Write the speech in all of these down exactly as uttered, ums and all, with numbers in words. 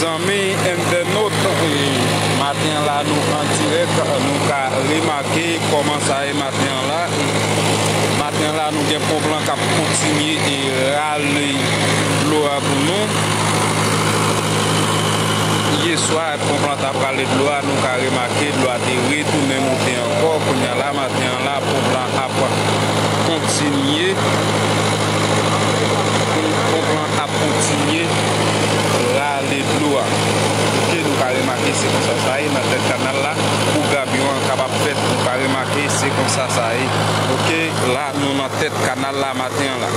Zanmi entènot, e, maten an la nou an dirèk, nou ka remake kòman sa ye maten an la. E maten an la nou gen ponp lan k ap kontinye e rale dlo a pou nou. Yè swa, ponp lan t ap rale dlo a, nou ka remake dlo a te retounen monte ankò. Kounye a la, maten an la, ponp lan ap kontinye. Ponp lan ap kontinye rale dlo a. Oke, nou ka remake se konsa sa ye nan tèt kanal la. Pou grabyon an kapab fèt, nou ka remake se konsa sa ye. Oke, la nou nan tèt kanal la maten an la.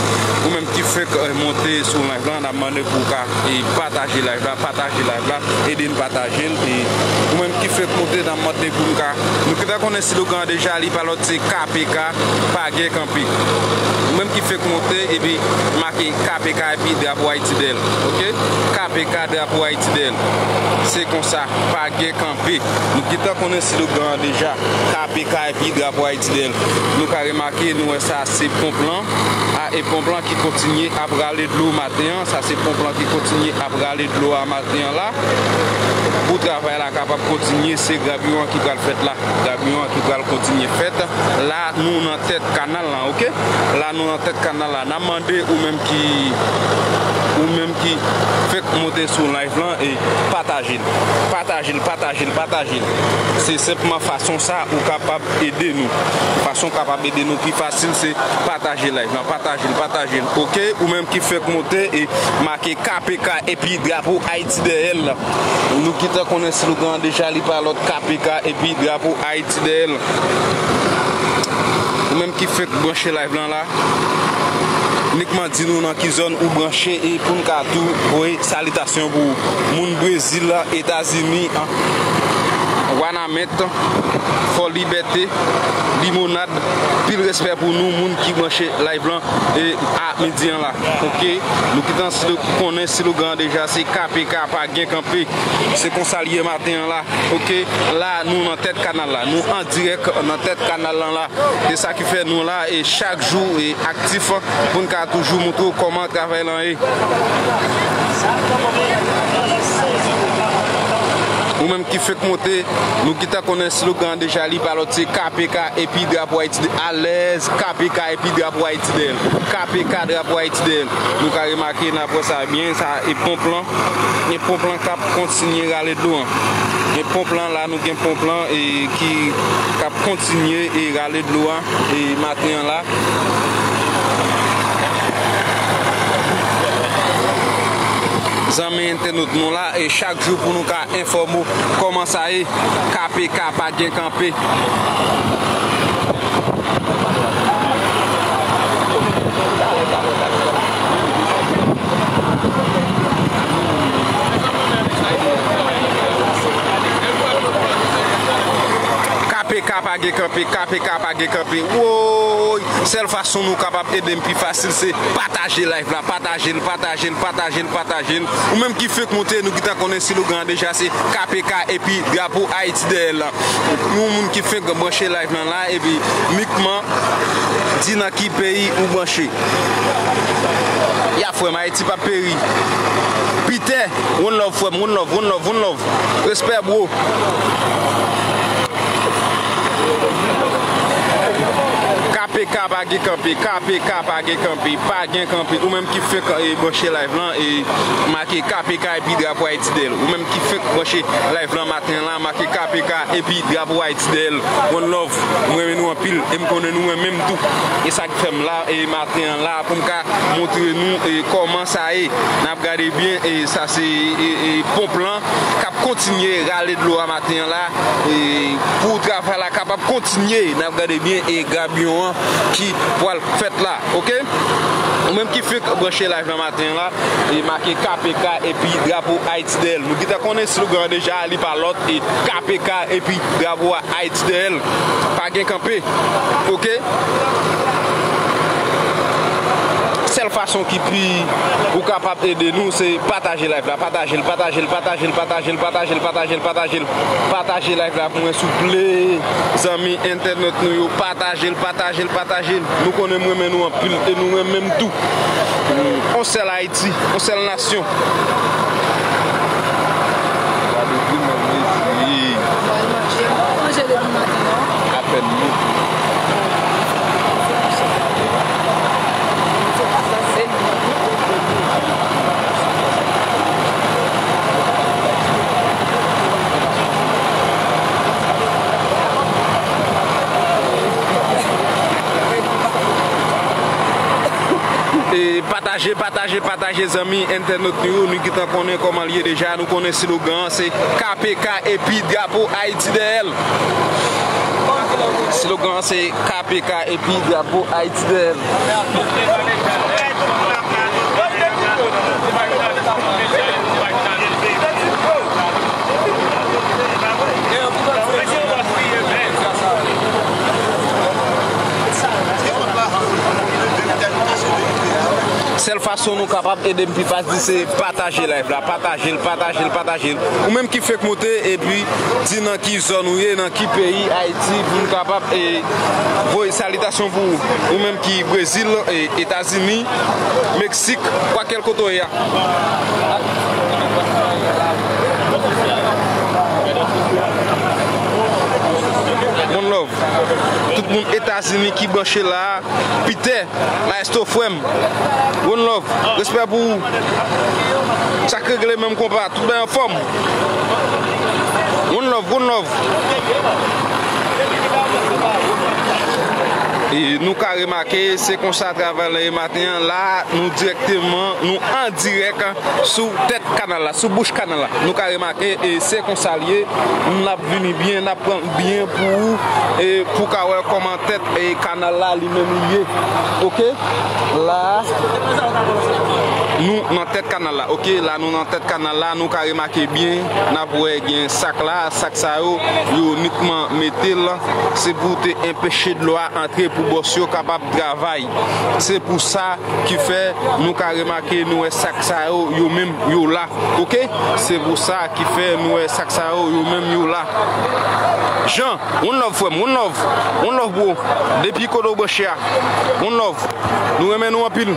Ou menm ki fèk, eh, monte sou live lan, n ap mande pou w ka, eh, pataje live la, pataje live la, ede n pataje l. E ou menm ki fèk monte, n ap mande pou n ka, nou gentan konnen slogan an deja, li pa lòt, se K P K, pa gen kanpe. Ou menm ki fèk monte, epi make K P K epi drapo Ayiti dèyè l. Oke? K P K, drapo Ayiti dèyè l. Se konsa, pa gen kanpe. Nou gentan konnen slogan an deja, K P K epi drapo Ayiti dèyè l. Nou ka remake, nou wè sa se ponp lan. A, e ponp lan ki kontinye ap rale dlo maten an. Sa se ponp lan ki kontinye ap rale dlo a maten an la. Pou travay la kapab kontinye, se grabyon an ki pral fèt la. Grabyon an ki pral kontinye fèt. La, nou nan tèt kanal lan, oke? La, nou nan tèt kanal la. N ap mande ou menm ki, ou menm ki fèk monte sou live lan, e pataje l. Pataje l, pataje l, pataje l. Se senpman fason sa ou kapab ede nou. Fason w kapab ede nou pi fasil, se pataje live lan, pataje l, pataje l. Oke, ou menm ki fèk monte e make K P K epi drapo Ayiti dèyè l. Nou gentan konnen slogan an deja, li pa lòt, K P K epi drapo Ayiti dèyè l. Ou menm ki fèk branche live lan la, nikman di nou nan ki zòn ou branche e pou n ka tou voye salitasyon pou ou. Moun Brezil, Etazini, Wanament, Fò Libète, Limonad, pil respè pou nou, moun ki branche live lan e a midi an la. Oke, nou gentan konnen slogan an deja, se K P K, pa gen kanpe. Se konsa l ye maten an la. Oke, la nou nan tèt kanal la. Nou an dirèk nan tèt kanal lan la. Se sa ki fè nou la e chak jou e aktif pou n ka toujou montre w kòman travay lan ye. Ou menm ki fèk monte, nou gentan konnen slogan an deja, li pa lòt, se K P K epi drapo Ayiti dèyè l. Alèz, K P K epi drapo Ayiti dèyè l. K P K, drapo Ayiti dèyè l. Nou ka remake, n ap wè sa byen, sa e ponp lan. Gen ponp lan k ap kontinye rale dlo an. Gen ponp lan la, nou gen ponp lan e ki k ap kontinye e rale dlo a e maten an la. Zanmi entènot nou la e chak jou pou nou ka enfòme w kòman sa ye. K P K pa gen kanpe. K P K pa gen kanpe, K P K pa gen kanpe. Woy! Sèl fason nou kapab ede m pi fasil se pataje live la, pataje l, pataje l, pataje l, pataje l. Ou menm ki fèk monte, nou gentan konnen slogan an deja, se K P K epi drapo Ayiti dèyè l. Yon moun ki fenk branche live lan la, epi nikman di nan ki peyi ou branche. Ya frè m, Ayiti p ap peri. Pitè, one love frè m, one love, one love, one love. Respè bro. K P K pa gen kanpe, K P K pa gen kanpe, pa gen kanpe. Ou menm ki fenk, e, branche live lan, e, make K P K epi drapo Ayiti dèyè l. Ou menm ki fenk branche live lan maten an la, make K P K epi drapo Ayiti dèyè l. One love, mwen renmen nou anpil, e m konnen nou renmen m tou. E sa k fè m la, e maten an la, pou m ka montre nou, e, kòman sa ye. N ap gade byen, e, sa se, e, e, ponp lan k ap kontinye rale dlo a maten an la, e, pou travay la kapab kontinye. N ap gade byen, e, grabyon an ki pral fèt la, oke? Ou menm ki fenk branche live lan maten an la, e make K P K epi drapo Ayiti dèyè l. Nou gentan konnen slogan an deja, li pa lòt, e K P K epi drapo a Ayiti dèyè l. Pa gen kanpe, oke? Sèl fason ki pi ou kapab ede nou, se pataje live la, pataje l, pataje l, pataje l, pataje l, pataje l, pataje l, pataje l, pataje live la pou mwen souple. Zanmi entènot nou yo, pataje l, pataje l, pataje l. Nou konnen m renmen nou anpil e nou renmen m tou. On sèl Ayiti, on sèl nasyon. Wi, mwen rejwi. Mwen manje, mwen manje depi maten an. Apèn nou. E pataje, pataje, pataje, zanmi entènot nou yo. Nou gentan konnen kòman l ye deja. Nou konnen slogan an se K P K epi drapo Ayiti dèyè l. Slogan an se K P K epi drapo Ayiti dèyè l. Sèl fason nou kapab ede m pi fasil se pataje live la, pataje l, pataje l, pataje l. Ou menm ki fèk moute, epi di nan ki zòn ou ye, nan ki peyi Ayiti, pou n kapab e voye salitasyon pou ou. Ou menm ki Brezil, e Etazini, Meksik, kwakèl kote w ye a. One love. Tout moun Etazini ki branche la, Pitè, maestro frè m. One love. Respè pou ou. Sa k regle menm konpa. Tout bagay anfòm. One love, one love. E nou ka remake, se konsa travay la ye maten an. La, nou dirèkteman, nou an dirèk sou tèt kanal la, sou bouch kanal la. Nou ka remake, e se konsa l ye. N ap vini byen, n ap pran l byen pou ou, e pou w ka wè kòman tèt, e kanal la li menm li ye. Oke? La, nou nan tèt kanal la. Oke? La, nou nan tèt kanal la. Nou ka remake byen, n ap wè gen sak la. Sak sa yo, yo inikman mete l. Se pou te enpeche dlo a antre pou bòs yo kapab travay. Se pou sa ki fè nou ka remake, nou wè sak sa yo, yo menm, yo la. Oke? Se pou sa ki fè nou wè sak sa yo, yo menm, yo la. Jean, one love, frè m, one love. One love, bro. Depi kote w branche a. One love. Nou renmen nou anpil.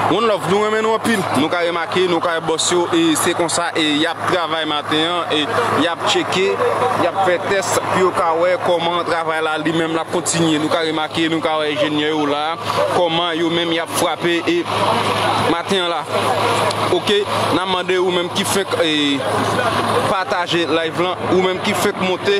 One love, nou renmen nou anpil. Nou ka remake, nou ka wè bòs yo, e se konsa, e y ap travay maten an, e y ap tcheke, y ap fè tès, pou yo ka wè kòman travay la li menm l ap kontinye. Nou ka remake, nou ka wè enjenyè yo la, kòman yo menm y ap frape, e maten an la. Oke, n ap mande ou menm ki fenk, e, pataje live lan, ou menm ki fenk monte,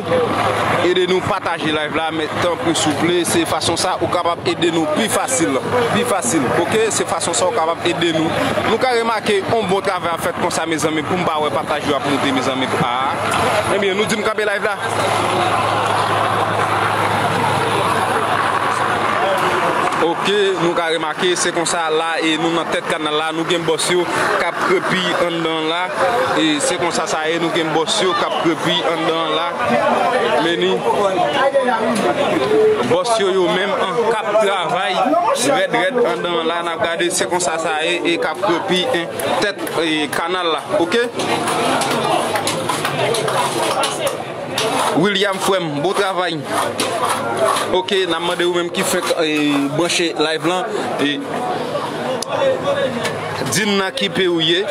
ede nou pataje live la, men tanpri souple, se fason sa ou kapab ede nou pi fasil, pi fasil, oke? Se fason sa ou kapab ede nou. Nou ka remake, yon bon travay ap fèt konsa, mezanmi, pou m pa wè pataj yo ap monte, mezanmi. Ah. Ebyen, nou di m kanpe live la. Oke, nou ka remake, se konsa la, e nou nan tèt kanal la, nou gen bòs yo k ap krepi anndan la. E se konsa sa ye, nou gen bòs yo k ap krepi anndan la. Meni. Bòs yo, yo menm, an, k ap travay rèd, rèd anndan la. N ap gade, se konsa sa ye, e k ap krepi, en, tèt, e, kanal la. Oke? William, frè m, bon travay. Oke, n ap mande ou menm ki fenk, e, branche live lan, e, di n nan ki peyi w ye,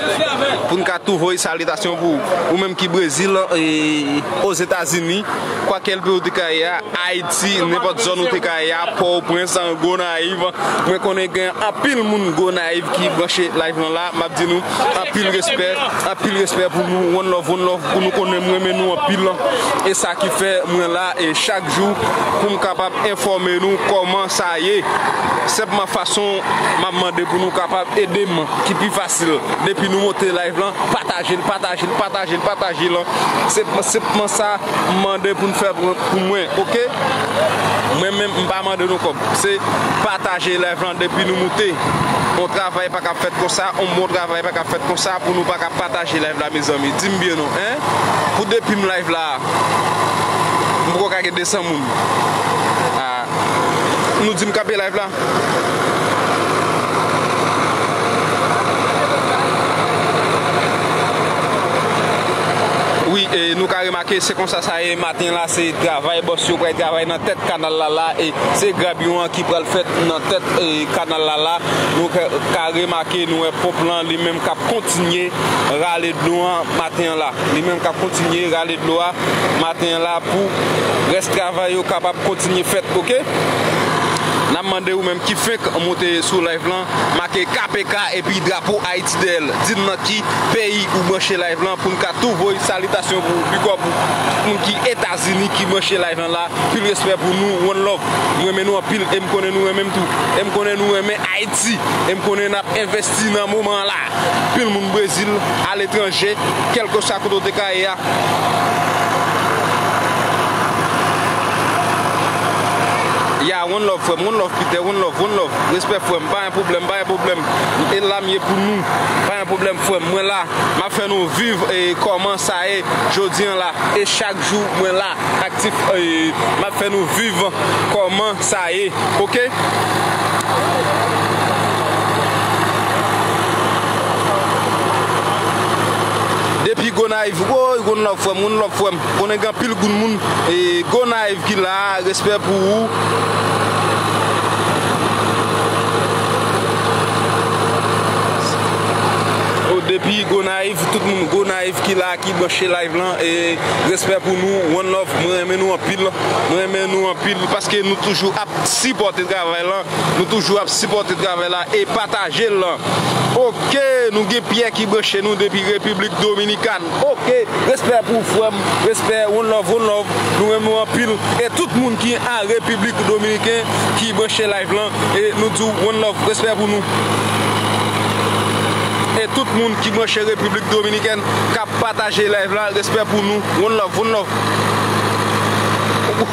pou n ka tou voye salitasyon pou ou. Ou menm ki Brezil, e, Ozetazini, kwakèl peyi w te ka ye a, Ayiti, nenpòt zòn ou te ka ye a, Pòtoprens, Gonayiv. Mwen konnen gen anpil moun Gonayiv ki branche live lan la. M ap di nou anpil respè, anpil respè pou nou. One love, one love pou nou, konnen m renmen nou anpil. E sa ki fè mwen la, e chak jou pou m kapab enfòme nou kòman sa ye. Senpman fason m ap mande pou nou kapab ede m ki pi fasil. Depi nou monte live lan, pataje l, pataje l, pataje l, pataje l. Se senpman sa m mande pou n fè pou, pou mwen, oke? Mwen menm, m pa mande nou kòb. Se pataje live lan depi nou moute. Yon travay pa ka fèt konsa, yon bon travay pa ka fèt konsa pou nou pa ka pataje live la, mezanmi. Di m byen non, en? Pou depi m live la, m poko ka gen de san moun. Ah, nou di m kanpe live la? Wi, e, nou ka remake, se konsa sa ye maten la, se travay bòs yo pral travay nan tèt kanal la la, e se grabyon an ki pral fèt nan tèt, e, kanal la la. Nou ka, ka remake, nou wè ponp lan li menm k ap kontinye rale dlo an maten an la. Li menm k ap kontinye rale dlo a maten an la pou rès travay yo kapab kontinye fèt, oke? N ap mande ou menm ki fenk monte sou live lan, make K P K epi drapo Ayiti dèyè l. Di n nan ki peyi ou branche live lan pou n ka tou voye salitasyon pou ou. Pikò pou moun ki Etazini ki branche live lan la, pil respè pou nou, one love. M renmen nou anpil e m konnen nou renmen m tou. E m konnen nou renmen Ayiti. E m konnen n ap envesti nan moman an la. Pil moun Brezil, aletranje, kèlkeswa kote w te ka ye a. Ya, one love, frè m, one love, Peter, one love, one love. Respè, frè m, pa gen pwoblèm, pa gen pwoblèm. E la m ye pou nou, pa gen pwoblèm, frè m, mwen la. M ap fè nou viv, e, kòman sa ye jodi an la. E chak jou, mwen la, aktif, e, m ap fè nou viv kòman sa ye, oke? Depi Gonayiv, woy, one love, frè m, one love, frè m. Konnen gen anpil grenn moun, e, Gonayiv ki la, respè pou ou. O, depi Gonayiv, tout moun Gonayiv ki la, ki branche live lan, e, respè pou nou, one love, mwen renmen nou anpil, mwen renmen nou anpil, paske nou toujou ap sipòte travay lan, nou toujou ap sipòte travay la, e pataje l. Oke, nou gen Pyè ki branche nou depi Repiblik Dominikàn. Oke, respè pou ou, frè m, respè, one love, one love, nou renmen w anpil. E tout moun ki an Repiblik Dominiken ki branche live lan, e nou di w one love, respè pou nou. E tout moun ki branche Repiblik Dominikèn k ap pataje live la, respè pou nou, one love, one love.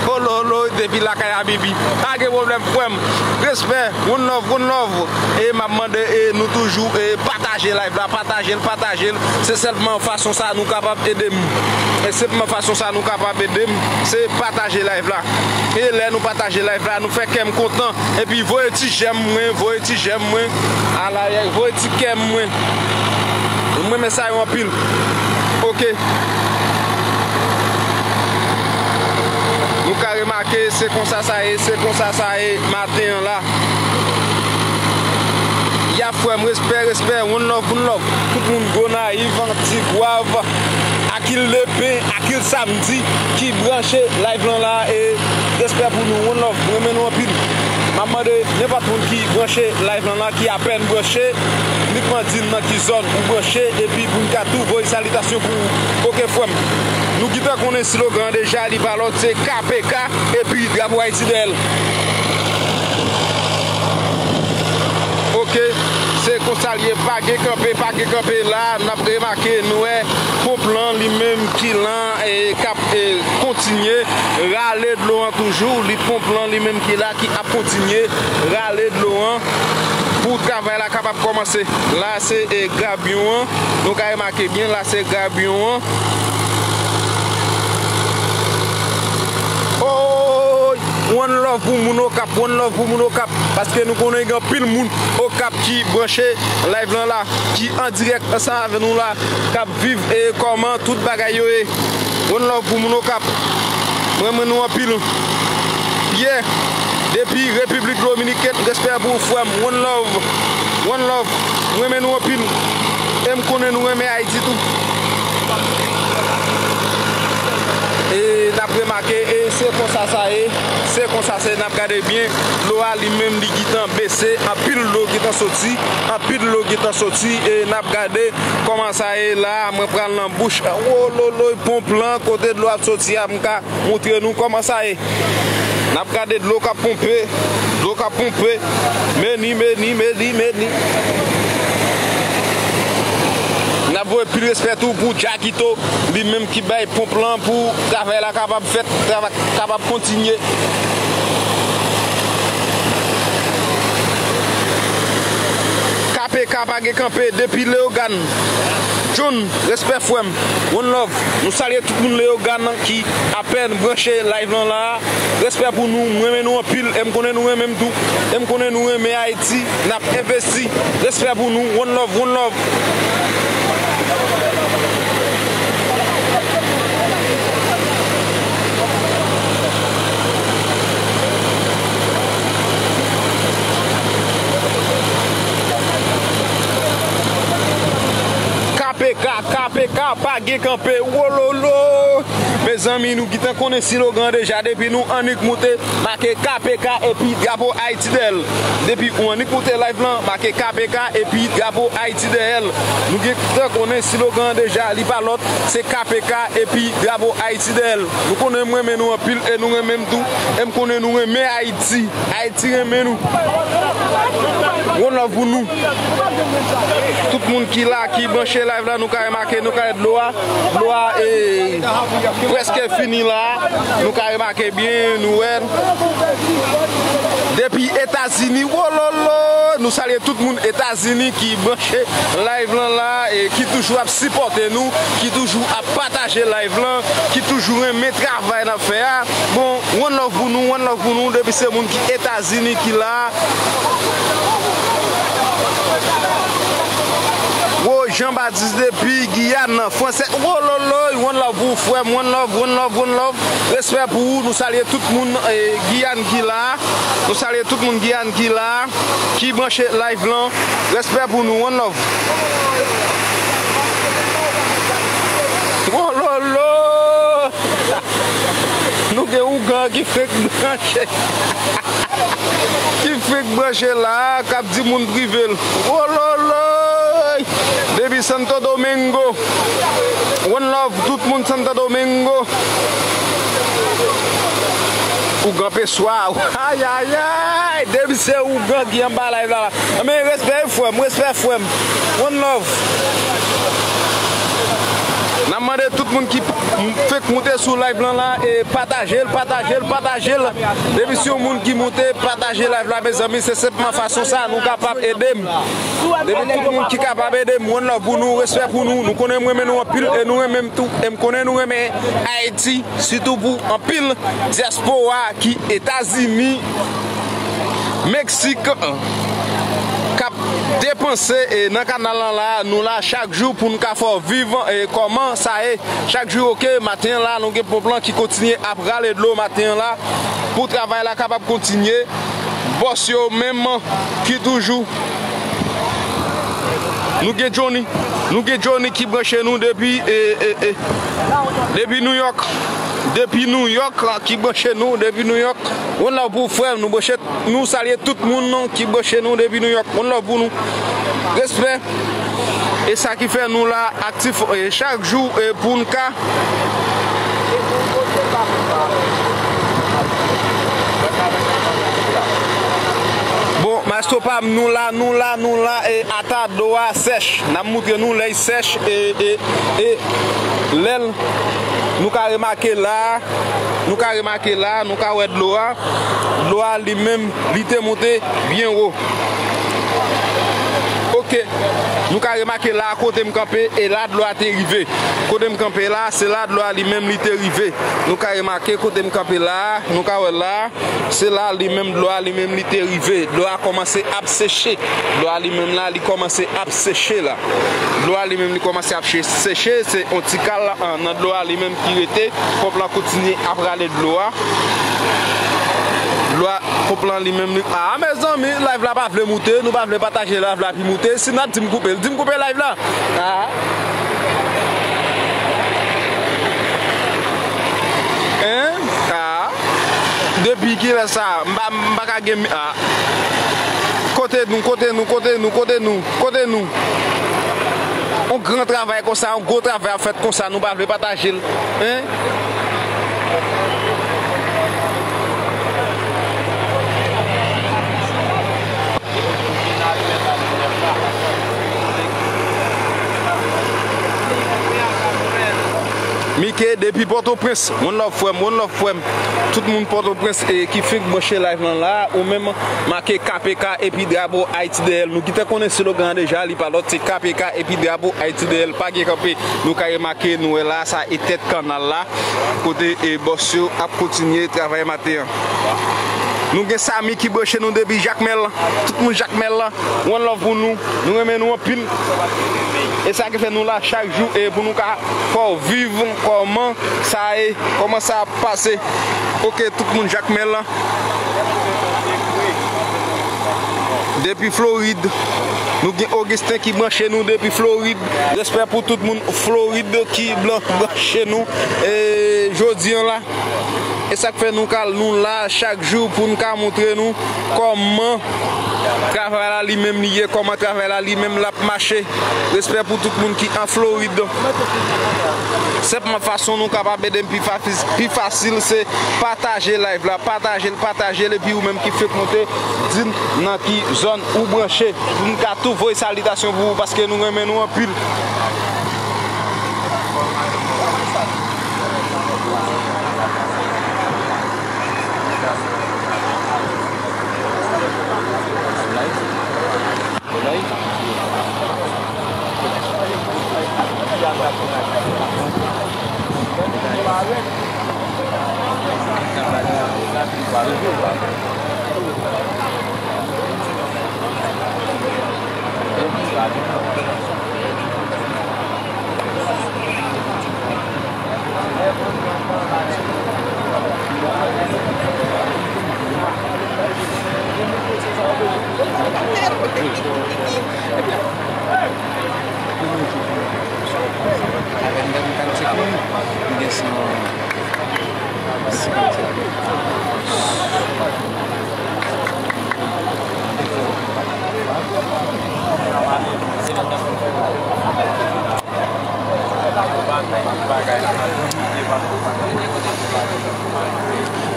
Ololo, depi lakay Abibi. Pa gen pwoblèm, frè m. Respè, one love, one love. E m ap mande, e nou toujou, e pataje live la, pataje l, pataje l. Se sèlman fason sa nou kapab ede m. E sèlman fason sa nou kapab ede m, se pataje live la. E lè nou pataje live la, nou fè kè m kontan. Epi voye ti jèm mwen, voye ti jèm mwen. Alayay, voye ti kè mwen. Mwen renmen sa yo anpil. Oke. Nou ka remake, se konsa sa ye, se konsa sa ye maten an la. Ya frè m, respè, respè, one love, one love. Tout moun Gonayiv, Tigwav, Akil Depen, Akil Samdi ki branche live lan la, e respè pou nou, one love, mwen renmen nou anpil. M ap mande nenpòt moun ki branche live lan la, ki apèn branche, likman di n nan ki zòn ou branche, epi pou n ka tou voye salitasyon pou ou. Oke frè m, nou gentan konnen slogan an deja, li pa lòt, se K P K, epi drapo Ayiti dèyè l. Oke, se konsa l ye, pa gen kanpe, pa gen kanpe la, n ap remake, nou wè, ponp lan li menm ki lan, e k ap, e, kontinye rale dlo an toujou, li ponp lan li menm ki la, ki ap kontinye rale dlo an pou travay la kapab kòmanse. La se, e, grabyon an, nou ka remake byen, la se grabyon an. Oy! One love pou moun Okap, one love pou moun Okap, paske nou konnen gen anpil moun Okap ki branche live lan la, ki an dirèk ansanm avè nou la, k ap viv e kòman tout bagay yo ye. One love pou moun Okap. Mwen renmen nou anpil. Yeah. Depi Repiblik Dominikèn, respè pou ou frè m. One love. One love. Mwen renmen nou anpil. E m konnen nou renmen Ayiti tou. E n ap remake, e se konsa sa ye. Se konsa se, n ap gade byen. Dlo a li menm li gentan bese. Anpil dlo gentan soti. Anpil dlo gentan soti. E n ap gade kòman sa ye la. Mwen pral nan bouch. Wololoy, ponp lan, kote dlo ap soti a, m ka montre nou kòman sa ye. N ap gade dlo k ap ponpe, dlo k ap ponpe. Meni, meni, meni, meni. N ap voye pil respè tou pou Jackito, li menm ki bay ponp lan pou travay la kapab fèt, travay kapab kontinye. K P K pa gen kanpe depi Leyogàn. John, respè frè m. One love. Nou salye tout moun Leyogàn ki apèn branche live lan la. Respè pou nou. Mwen renmen nou anpil. E m konnen nou renmen m tou. E m konnen nou renmen Ayiti. N ap envesti. Respè pou nou. One love, one love. Pa gen kanpe, wololo! Mezanmi, nou gentan konnen silogan an deja, depi nou annik moute, make K P K epi drapo Ayiti dèyè l. Depi ou annik moute live lan, make K P K epi drapo Ayiti dèyè l. Nou gentan konnen silogan an deja, li pa lòt, se K P K epi drapo Ayiti dèyè l. Nou konnen m renmen nou anpil e nou renmen m tou, e m konnen nou renmen Ayiti. Ayiti renmen nou. One love pou nou. Tout moun ki la, ki branche live la, nou ka remake, nou ka wè dlo a. Dlo a, e, prèske fini la. Nou ka remake byen, nou wè. Depi Etazini, wololo! Nou salye tout moun Etazini ki branche live lan la, e ki toujou ap sipòte nou, ki toujou ap pataje live lan, ki toujou renmen travay n ap fè a. Bon, one love pou nou, one love pou nou, depi se moun ki Etazini ki la. Wo, Jean Baptiste depi Giyàn, Fransè, wololo, one love pou ou, frè m, one love, one love, one love. Respè pou ou, nou salye tout moun, e, Giyàn ki la. Nou salye tout moun Giyàn ki la, ki branche live lan. Respè pou nou, one love. Wololo! Nou gen ougan ki fenk branche. Ki fenk branche la, k ap di moun prive l. Wololo! Depi Santo Domingo. One love, tout moun Santo Domingo. Ougan peswa. Ayayay! Depi se ougan ki anba live la. Men respè frè m, respè frè m. One love. N ap mande tout moun ki fenk moute sou live lan la, e pataje l, pataje l, pataje l. Depi se yon moun ki moute, pataje live la, mezanmi, se senpman fason sa nou kapab ede m. Depi tout moun ki kapab ede m, one love pou nou, respè pou nou. Nou konnen m renmen nou anpil e nou renmen m tou. E m konnen nou renmen Ayiti, sitou pou anpil dyaspora ki Etazini, Meksik, k ap depanse, e, nan kanal lan la. Nou la chak jou pou n ka fè w viv, e, kòman sa ye. Chak jou, oke, maten an la, nou gen ponp lan ki kontinye ap rale dlo maten an la, pou travay la kapab kontinye. Bòs yo menm ki toujou. Nou gen Johnny, nou gen Johnny ki branche nou depi, e, e, e, depi New York. Depi New York, ki branche nou depi New York. One love pou frè m, nou branche, nou salye tout moun ki branche nou depi New York. One love pou nou. Respè. E sa ki fè nou la aktif, e, chak jou, e, pou n ka. Bon, maestro pa m, nou la, nou la, nou la, e ata dlo a sèch. N ap moutre nou lè l sèch, e, e, e lè l, nou ka remake la, nou ka remake la, nou ka wè dlo a. Dlo a li menm, li te monte byen wo. Oke. Nou ka remake la, kote m kanpe, e la dlo a te rive. Kote m kanpe la, se la dlo a li menm li te rive. Nou ka remake kote m kanpe la, nou ka wè la, se la li menm dlo a li menm li te rive. Dlo a kòmanse ap seche. Dlo a li menm la, li kòmanse ap seche la. Dlo a li menm li kòmanse ap che-, seche, se yon ti kal, a, nan dlo a li menm ki rete. Ponp lan kontinye ap rale dlo a. Dlo a, ponp lan li menm li. A, mezanmi, live la pa vle moute, nou pa vle pataje live la pi moute. Si n ap di m koupe l, di m koupe live la. A. Hein? A. Depi kilè sa? M pa, m pa ka gen mi-, a. Kote nou, kote nou, kote nou, kote nou, kote nou? On gran travay konsa, on gwo travay ap fèt konsa, nou pa vle pataje l. Hein? Mike depi Pòtoprens, one love frè m, one love frè m. Tout moun Pòtoprens, e, ki fenk branche live lan la, ou menm make K P K epi drapo Ayiti dèyè l. Nou gentan konnen slogan an deja, li pa lòt, se K P K epi drapo Ayiti dèyè l. Pa gen kanpe, nou ka remake, nou wè la, sa e tèt kanal la. Kote, e, bòs yo ap kontinye travay maten an. Nou gen Samy ki branche nou depi Jakmèl. Tout moun Jakmèl la, one love pou nou. Nou renmen nou anpil. E sa ki fè nou la chak jou, e pou nou ka fè w viv kòman sa ye, kòman sa ap pase. Oke, tout moun Jakmèl la. Depi Florid. Nou gen Augustin ki branche nou depi Florid. Respè pou tout moun Florid ki blan branche nou. E jodi an la, e sa k fè nou kal nou la chak jou pou n ka montre nou kòman travay la li menm li ye, kòman travay la li menm l ap mache. Respè pou tout moun ki an Florid. Senpman fason nou kapab ede m pi fa-, pi fasil se pataje live la, pataje l, pataje l, epi ou menm ki frekwante, di n nan ki zòn ou branche. Pou n ka tou voye salitasyon pou ou, paske nou renmen nou anpil.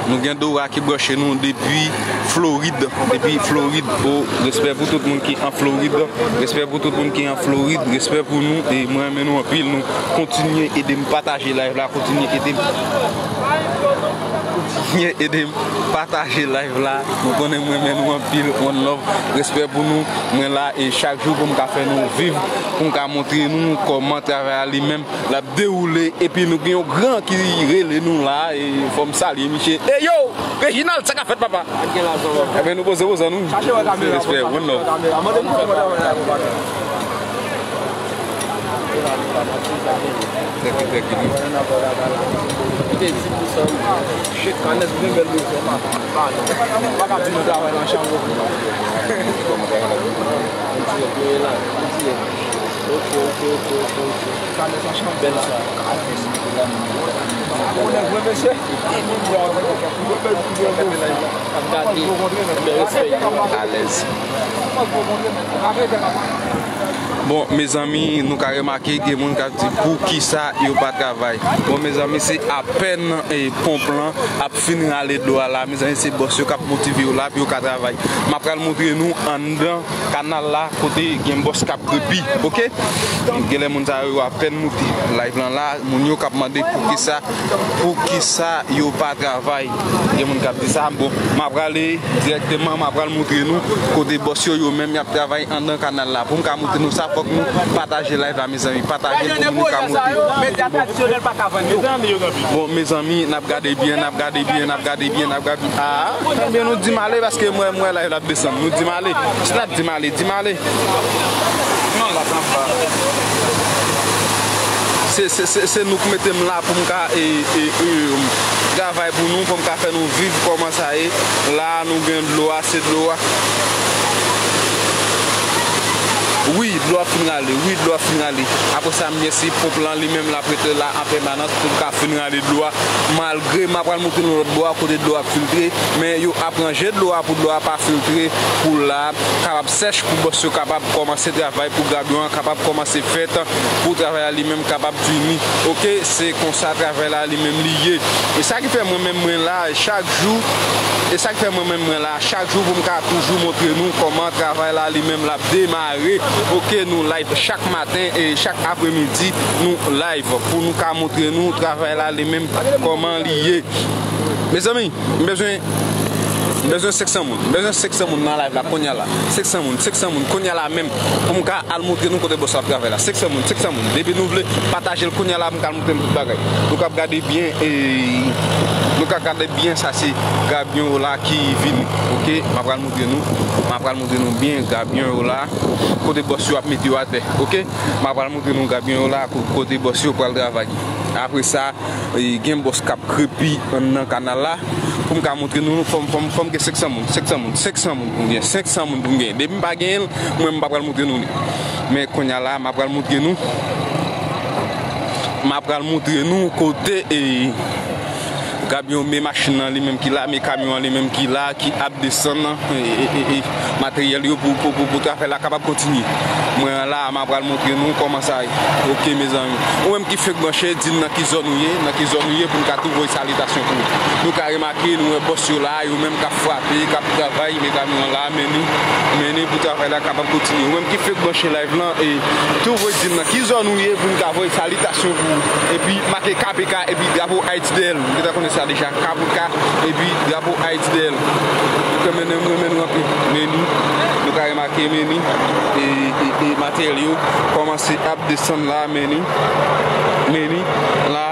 Nou gen Dora ki branche nou depi Florid, depi Florid. O, respè pou tout moun ki an Florid, respè pou tout moun ki an Florid, respè pou nou, e mwen renmen nou anpil. Nou kontinye ede m pataje live la, kontinye ede m, kontinye ede m pataje live la. Nou konnen mwen renmen nou anpil, one love, respè pou nou. Mwen la, e chak jou pou m ka fè nou viv, pou m ka montre nou kòman travay la li menm l ap dewoule, epi nou gen yon gran ki rele nou la, e fò m salye misye. E yo, Reginald, sa k ap fèt, papa? Ebyen, nou poze poze nou. Respè, one love. Tranquille, tranquille. Shit, Kanès, byen bèl bezwen, pa, pa, pa ka di nou travay nan chanm. Ok, ok, ok, ok, ok. Kanès nan chanm bèl sa. Kanès. Ou konnen vre mesye? Ap gade, men respè. Alèz. Bon, mezanmi, nou ka remake gen moun k ap di poukisa yo pa travay. Bon, mezanmi, se apèn, e, ponp lan ap fin rale dlo a la. Mezanmi, se bòs yo k ap motive yo la pou yo ka travay. M ap pral montre nou anndan kanal la, kote gen bòs k ap krepi, oke? Genlè moun sa yo apèn moute live lan la, moun yo k ap mande poukisa, poukisa yo pa travay. Gen moun k ap di sa, bon, m ap prale dirèkteman, m ap pral montre nou kote bòs yo, yo menm y ap travay anndan kanal la. Pou m ka montre nou sa, fòk nou pataje live la, mezanmi. Pataje l pou moun yo ka monte. Bon, mezanmi, n ap gade byen, n ap gade byen, n ap gade byen, n ap gade. Ah, ebyen, nou di m ale paske mwen, mwen live la ap desann. Nou di m ale. Si n ap di m ale, di m ale. Se, se, se, se nou k mete m la pou m ka, e, e, e, travay pou nou, pou m ka fè nou viv kòman sa ye. La, nou gen dlo a, se dlo a. Wi, dlo ap fin rale, wi, dlo ap fin rale. Apre sa, m gen si ponp lan li menm l ap rete la an pèmanans pou l ka fin rale dlo a. Malgre m ap pral montre nou lòt bò a kote dlo ap filtre, men yo ap ranje dlo a pou dlo a pa filtre, pou la kapab sèch, pou bòs yo kapab kòmanse travay, pou gabyon an kapab kòmanse fèt, pou travay la li menm kapab fini. Oke, se konsa travay la li menm li ye. E sa ki fè mwen menm mwen la chak jou, e sa ki fè mwen menm mwen la chak jou pou m ka toujou montre nou kòman travay la li menm l ap demare. Oke, nou live chak maten e chak apremidi nou live pou nou ka montre nou travay la li menm kòman li ye. Mezanmi, m bezwen, m bezwen senk san moun. M bezwen senk san moun nan live la kounye a la. Senk san moun, senk san moun kounye a la menm pou m ka al montre nou kote bòs la ap travay la. Senk san moun, senk san moun. Depi nou vle pataje l kounye a la, m ka al montre nou tout bagay. Nou k ap gade byen, e, nou ka gade byen, sa se gabyon yo la ki vini. Oke, m ap pral montre nou. M ap pral montre nou byen gabyon yo la. Kote bòs yo ap mete yo atè. Oke, m ap pral montre nou gabyon yo la, ko-, kote bòs yo pral travay. Apre sa, e, gen bòs k ap krepi anndan kanal la. Pou m ka montre nou, fò m, fò m, fò m gen senk san moun, senk san moun, senk san moun pou m gen, senk san moun pou m gen. Depi m pa genyen l, mwen, m pa pral montre nou li. Men kounye a la, m ap pral montre nou. M ap pral montre nou kote, e, Gabyon, men machin nan li menm ki la, men kamyon an li menm ki la, ki ap desann, e, e, e, e, materyèl yo pou, pou, pou, pou travay la kapab kontinye. Mwen la, m ap pral montre nou kòman sa ye. Oke, mezanmi. Ou menm ki fenk branche, di n nan ki zòn ou ye, nan ki zòn ou ye pou n ka tou voye salitasyon pou ou. Nou ka remake, nou wè bòs yo la, yo menm k ap frape, k ap travay, men kamyon an la, men ni, men ni pou travay la kapab kontinye. Ou menm ki fenk branche live lan, e tou voye di n nan ki zòn ou ye pou n ka voye salitasyon pou ou. Epi make K P K, epi drapo Ayiti dèyè l. Ou gentan konnen sa deja. K P K, epi drapo Ayiti dèyè l. Ou ka mennen, mennen nou anpil. Men ni, nou ka remake, men ni, e, e, e materyèl yo kòmanse ap desann la, men ni, men ni, la.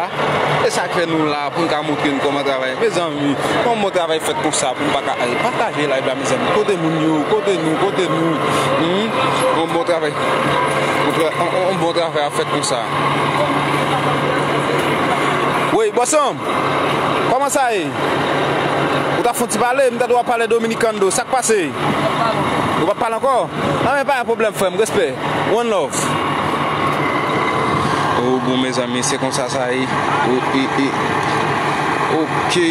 E sa k fè nou la, pou n ka montre nou kòman travay. Mezanmi, yon bon travay fèt konsa, pou n pa ka, e, pataje live la, mezanmi. Kote moun yo, kote nou, kote nou. Hmm? Yon bon travay. Yon tra-, yon, yon bon travay ap fèt konsa. Wi, bòs an m, kòman sa ye? Ou ta fè yon ti pale, m tande w ap pale Dominicando. Sa k pase? Ou p ap pale ankò? Anben, pa gen pwoblèm, frè m. Respè. One love. Oh, bon, mezanmi, se konsa sa ye. Oh, e, e. Oke.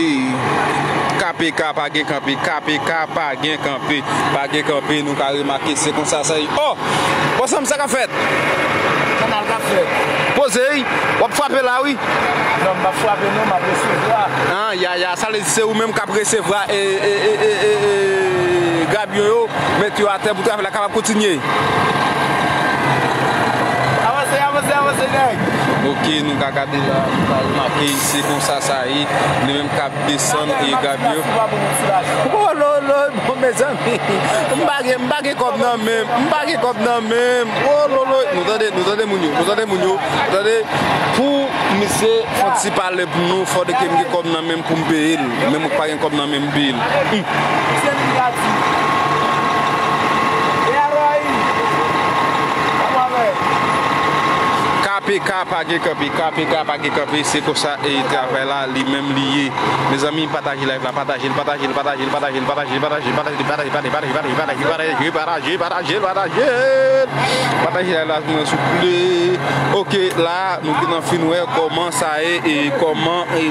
K P K pa gen kanpe. K P K pa gen kanpe. Pa gen kanpe, nou ka remake, se konsa sa ye. Oh! Bòs an m, sa k ap fèt? Kanal k ap fèt. Poze, wi. W ap frape la, wi. Non, m p ap frape, non, m ap resevwa. Ah, ya, ya, sa vle di se ou menm k ap resevwa, e, e, e, e, e, e, gabyon yo, met yo atè pou travay la kapab kontinye. Avanse, avanse, avanse, nèg. Oke, nou ka gade la, nou ka remake, se konsa sa ye. Li menm k ap desann, e gabyon. Oh, lo, lo, bon, mezanmi. M pa gen, m pa gen kòb nan men m. M pa gen kòb nan men m. Oh, lo, lo. Nou tande, nou tande moun yo. Nou tande moun yo. Nou tande. Pou misye fè yon ti pale pou nou, fòdke m gen kòb nan men m pou m peye l. Men mwen k pa gen kòb nan men m, m peye l. Hmm. K P K pa gen kanpe, K P K pa gen kanpe, se konsa e travay la li menm li ye. Mezanmi, pataje live la, pataje l, pataje l, pataje l, pataje l, pataje l, pataje l, pataje l, pataje l, pataje l, pataje l, pataje l, pataje l, pataje l, pataje l, pataje l. Pataje live la pou mwen, souple. Oke, la, nou gentan fin wè kòman sa ye, e kòman, e,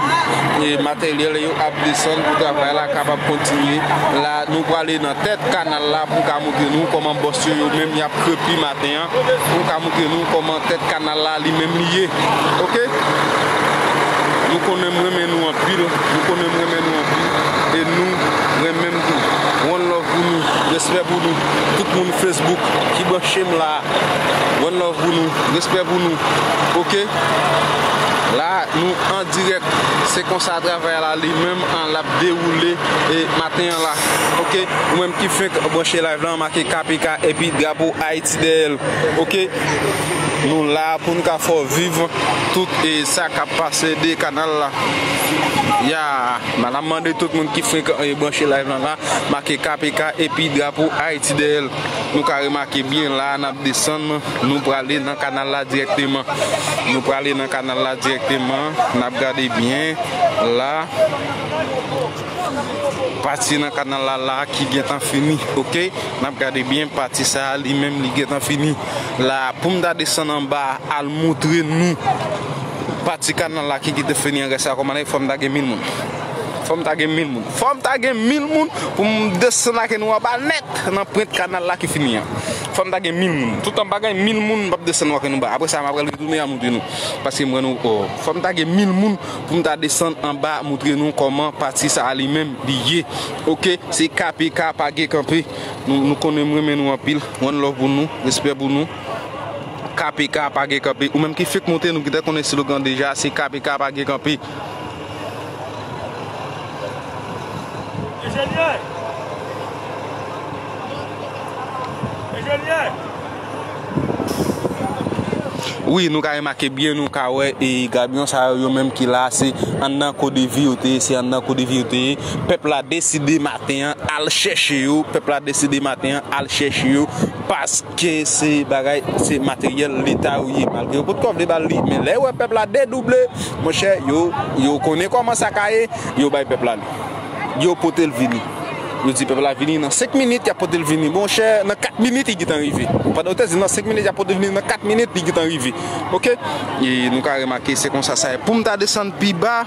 e materyèl yo ap desann pou travay la kapab kontinye. La, nou prale nan tèt kanal la pou ka montre nou kòman bòs yo, yo menm y ap krepi maten an. Pou ka montre nou kòman tèt kanal la li menm li ye. Oke? Nou konnen m renmen nou anpil. Nou konnen m renmen nou anpil. E nou renmen m tou. One love pou nou. Respè pou nou. Tout moun Facebook ki branche m la. One love pou nou. Respè pou nou. Oke? La, nou an dirèk. Se konsa travay la li menm an l ap dewoule, e, maten an la. Oke? Ou menm ki fenk branche live la, make K P K epi drapo Ayiti dèyè l. Oke? Nou la pou n ka fè w viv tout, e, sa k ap pase de kanal la. Ya, n ap mande tout moun ki fenk, e, branche live lan la, make K P K epi drapo Ayiti dèyè l. Nou ka remake byen la, n ap desann, nou prale nan kanal la dirèkteman. Nou prale nan kanal la dirèkteman, n ap gade byen la. Pati nan kanal la la ki gentan fini, oke? N ap gade byen, pati sa a li menm li gentan fini. La, pou m ta desann anba, al montre nou pati kanal la ki gentan fini an, rès la kòman l ye, fò m ta gen mil moun. Fò m ta gen mil moun. Fò m ta gen mil moun pou m desann ake nou anba nèt nan pwent kanal la ki fini an. Fò m ta gen mil moun. Toutan m pa gen mil moun, m p ap desann ake nou anba. Apre sa, m ap pral retounen a montre nou. Paske m wè nou, o, fò m ta gen mil moun pou m ta desann anba, montre nou kòman pati sa a li menm li ye. Oke, se K P K pa gen kanpe. Nou, nou konnen m renmen nou anpil. One love pou nou, respè pou nou. K P K pa gen kanpe. Ou menm ki fenk monte, nou gentan konnen slogan deja, se K P K pa gen kanpe. Enjenyè! Enjenyè! Wi, nou ka remake byen, nou ka wè, e gabyon sa yo, yo menm ki la, se anndan Kodevi yo te ye, se anndan Kodevi yo te ye. Pèp la deside maten an al chèche yo, pèp la deside maten an al chèche yo, paske se bagay, se materyèl leta yo ye. Malgre yo potko vle ba l li, men lè yo wè pèp la dedouble, monchè, yo, yo konnen kòman sa ka ye, yo bay pèp la li. Yo pote l vini. Yo di pèp la vini, nan senk minit, y ap pote l vini. Monchè, nan kat minit, li gentan rive. Pandan yo te di nan senk minit, y ap pote l vini, nan kat minit, li gentan rive. Oke? E nou ka remake, se konsa sa ye. Pou m ta desann pi ba,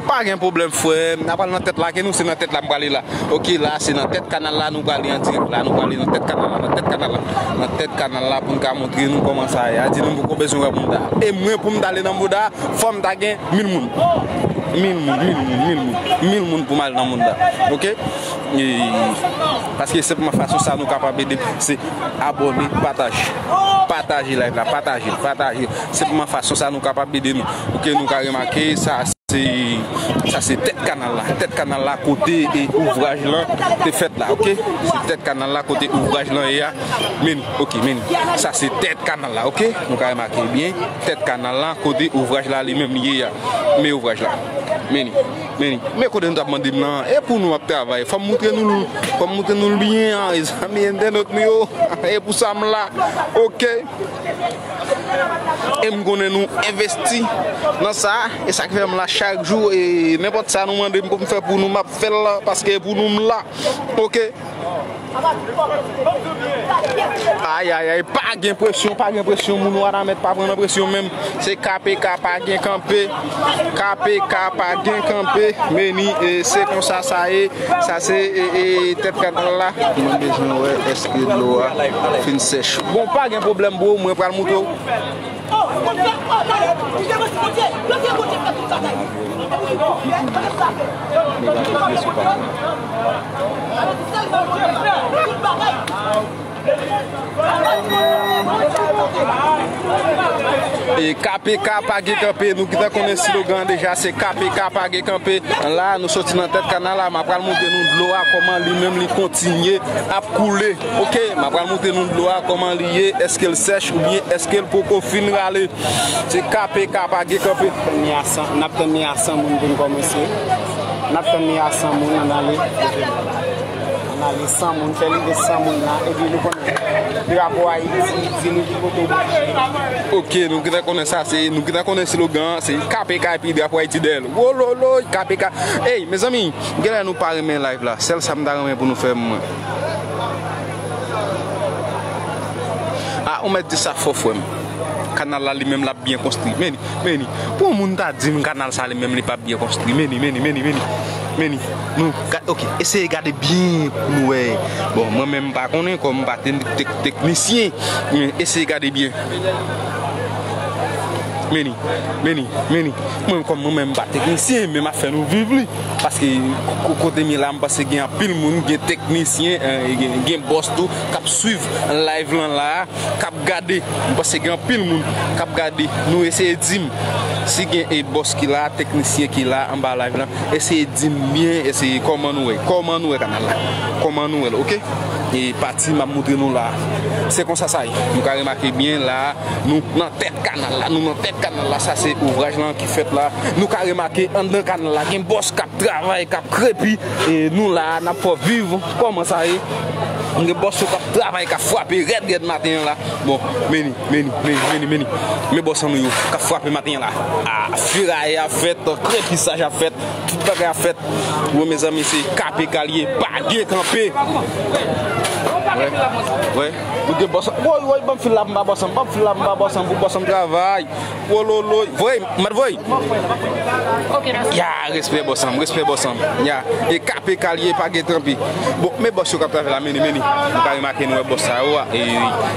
pa gen pwoblèm, frè. N a pral nan tèt la, ke nou, se nan tèt la m prale la. Oke, la, se nan tèt kanal la, nou prale an dirèk la, nou prale nan tèt kanal la, nan tèt kanal la, nan tèt kanal la, pou n ka montre nou kòman sa ye. A di nou poko bezwen wè mouda. E mwen, pou m ta ale nan mouda, fò m ta gen mil moun. Mil moun, mil moun, mil moun. Mil moun pou m al nan mouda. Oke? E, paske senpleman fason sa nou kapab ede, se abòne, pataje. Pataje live la, pataje, pataje. Senpleman fason sa nou kapab ede nou. Oke, nou ka remake sa. Se, sa se tèt kanal la. Tèt kanal la kote e ouvraj lan te fèt la, oke? Se tèt kanal la kote ouvraj lan ye a. Men, oke, men. Sa se tèt kanal la, oke? Nou ka remake byen. Tèt kanal la kote ouvraj la li menm li ye a. Men ouvraj la. Men, men, men kote nou t ap mande m nan. E pou nou ap travay. Fò m moutre nou l. Fò m moutre nou l byen, an. Mezanmi, entènot nou yo. E pou sa m la. Oke? E m konnen nou envesti nan sa, e sa k fè m la chak jou, e nenpòt sa nou mande m pou m fè pou nou, m ap fè l, paske pou nou m la. Oke? Ay, ay, ay, pa gen presyon, pa gen presyon, moun Wanament pa pran nan presyon menm. Se K P K, pa gen kanpe. K P K, pa gen kanpe. Meni, e se konsa sa ye. Sa se, e, e, tèt kanal la. Mwen bezwen wè èske dlo a fin sèch. Bon, pa gen pwoblèm, bro. Mwen pral moutre w. E K P K pa gen kanpe, nou gentan konnen slogan an deja, se K P K pa gen kanpe. La, nou soti nan tèt kanal la, m ap pral montre nou dlo a, kòman li menm li kontinye ap koule. Oke, m ap pral montre nou dlo a, kòman li ye, èske l sèch oubyen èske l poko fin rale. Se K P K pa gen kanpe. N ap tann li a san, n ap tann li a san moun pou n kòmanse. N ap tann li a san moun, ann ale. Ann ale san moun, fè li rive san moun la, epi nou konnen drapo Ayiti, di nou ki kote w branche. Oke, nou gentan konnen sa, se, nou gentan konnen slogan an, se K P K epi drapo Ayiti dèyè l. Wololoy, K P K. Ey, mezanmi, genlè nou pa renmen live la. Sèl sa m ta renmen pou nou fè mwen. Ah, ou mèt di sa fò, frè m. Kanal la li menm l ap byen konstwi. Men, men, pou yon moun ta di m kanal sa li menm li p ap byen konstwi. Meni, meni, meni, meni. Meni. Nou, ga-, oke, eseye gade byen pou nou wè. Bon, mwen menm m pa konnen kòm m pa te tek-, teknisyen. Men eseye gade byen. Meni, meni, meni. Mwen kòm mwen menm m pa teknisyen, men m ap fè nou viv li. Paske ko-, kote m ye la, m panse gen anpil moun, gen teknisyen, eh, gen, gen bòs tou, k ap swiv live lan la. K ap gade, m panse gen anpil moun k ap gade. Nou eseye di m si gen e bòs ki la, teknisyen ki la anba live lan. Eseye di m byen, eseye kòman nou wè, kòman nou wè kanal la, kòman nou wè l, oke? E pati m ap montre nou la. Se konsa sa ye. Nou ka remake byen la, nou nan tèt kanal la, nou nan tèt kanal la. Sa se ouvraj lan ki fèt la. Nou ka remake anndan kanal la, gen bòs k ap travay, k ap krepi. E nou la, n ap fè w viv kòman sa ye. Gen bòs yo k ap travay, k ap frape rèd, rèd maten an la. Bon, meni, meni, meni, meni, meni. Men bòs an nou yo k ap frape maten an la. Ah, feraye ap fèt, krepisaj ap fèt, tout bagay ap fèt. Bon, mezanmi, se K P K l ye, pa gen kanpe. Wè, wè. Nou gen bòs an. Woy, woy, ban m fil la pou m ba bòs an, ban m fil la pou m ba bòs an, pou bòs an travay. Wololoy. Voye, m ap voye. Ok, mèsi. Ya, respè bòs an, respè bòs an. Ya, e K P K l ye, pa gen tanpi. Bon, men bòs yo k ap travay la, meni, meni. Nou ka remake nou wè bòs sa yo a, e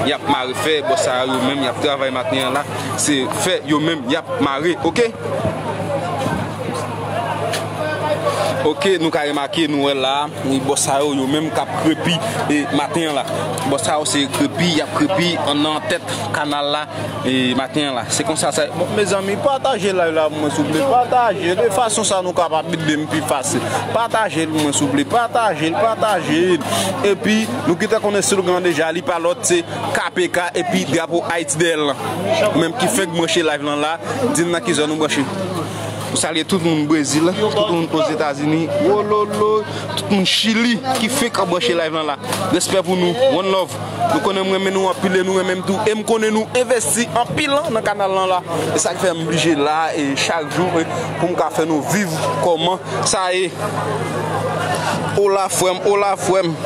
y ap mare fè, bòs sa yo menm, y ap travay maten an la. Se fè yo menm, y ap mare, oke? Ok, nou ka remake, nou wè la, e bòs sa yo, yo menm k ap krepi, e maten an la. Bòs sa yo se krepi, y ap krepi an nan tèt kanal la, e maten an la. Se konsa sa. Bon, mezanmi, pataje live la pou mwen, souple. Pataje l. E fason sa nou kapab ede m pi fasil. Pataje l pou mwen, souple. Pataje l, pataje l. Epi, nou kite konnen slogan deja, li pa lòt, se K P K epi drapo Ayiti dèyè l lan. Ou menm ki fenk branche live lan la, di n nan ki zòn ou branche. Nou salye tout moun Brezil, tout moun Ozetazini, wololo, tout moun Chili ki fenk ap branche live lan la. Respè pou nou, one love. Nou konnen m renmen nou anpil e nou renmen m tou. E m konnen nou envesti anpil nan kanal lan la. E sa k fè m blije la e chak jou e pou m ka fè nou viv kòman sa ye. Ola frè m, ola frè m.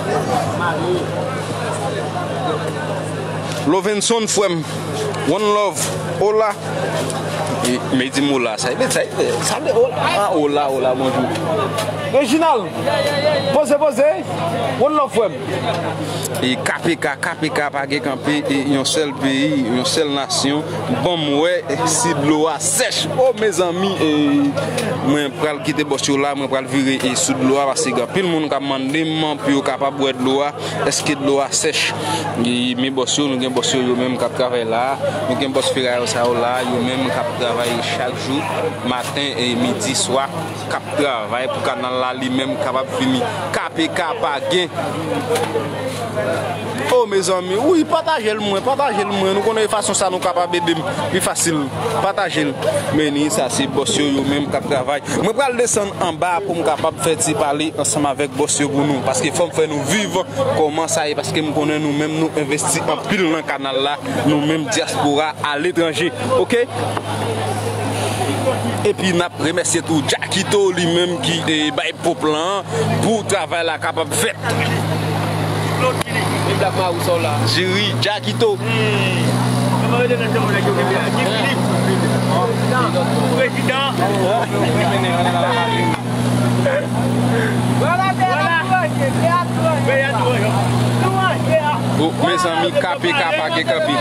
Lovenson frè m. One love. Ola. E, men di m ola. Sa e, sa e, sa e, ola. Ah, ola, ola, bonjou. Reginald, poze, poze. One love, frè m. E K P K, K P K pa gen kanpe, e yon sèl peyi, yon sèl nasyon. Ban m wè si dlo a sèch. Oh, mezanmi, e mwen pral kite bòs yo la, mwen pral vire e sou dlo a, paske gen anpil moun k ap mande m pou yo kapab bwè dlo a. Èske dlo a sèch? E, men bòs yo, nou gen bòs yo, yo menm k ap travay la. Nou gen bòs ferayo sa yo la, yo menm k ap travay chak jou, maten e midi, swa, k ap travay pou kanal la li menm kapab fini. K P K pa gen. Oh, mezanmi, wi, pataje l mwen, pataje l mwen. Nou konnen fason sa nou kapab ede m pi fasil. Pataje l. Men ni sa, se bòs yo, yo menm k ap travay. Mwen pral desann anba pou m kapab fè ti pale ansanm avèk bòs yo pou nou. Paske fò m fè nou viv kòman sa ye. Paske m konnen nou menm nou envesti anpil nan kanal la. Nou menm dyaspora aletranje. Ok? Epi n ap remèsye tou Jackito li menm ki te bay pòp lan pou travay la kapab fèt. Jiri, Jackito. Oh, mezanmi, K P K pa gen kanpe.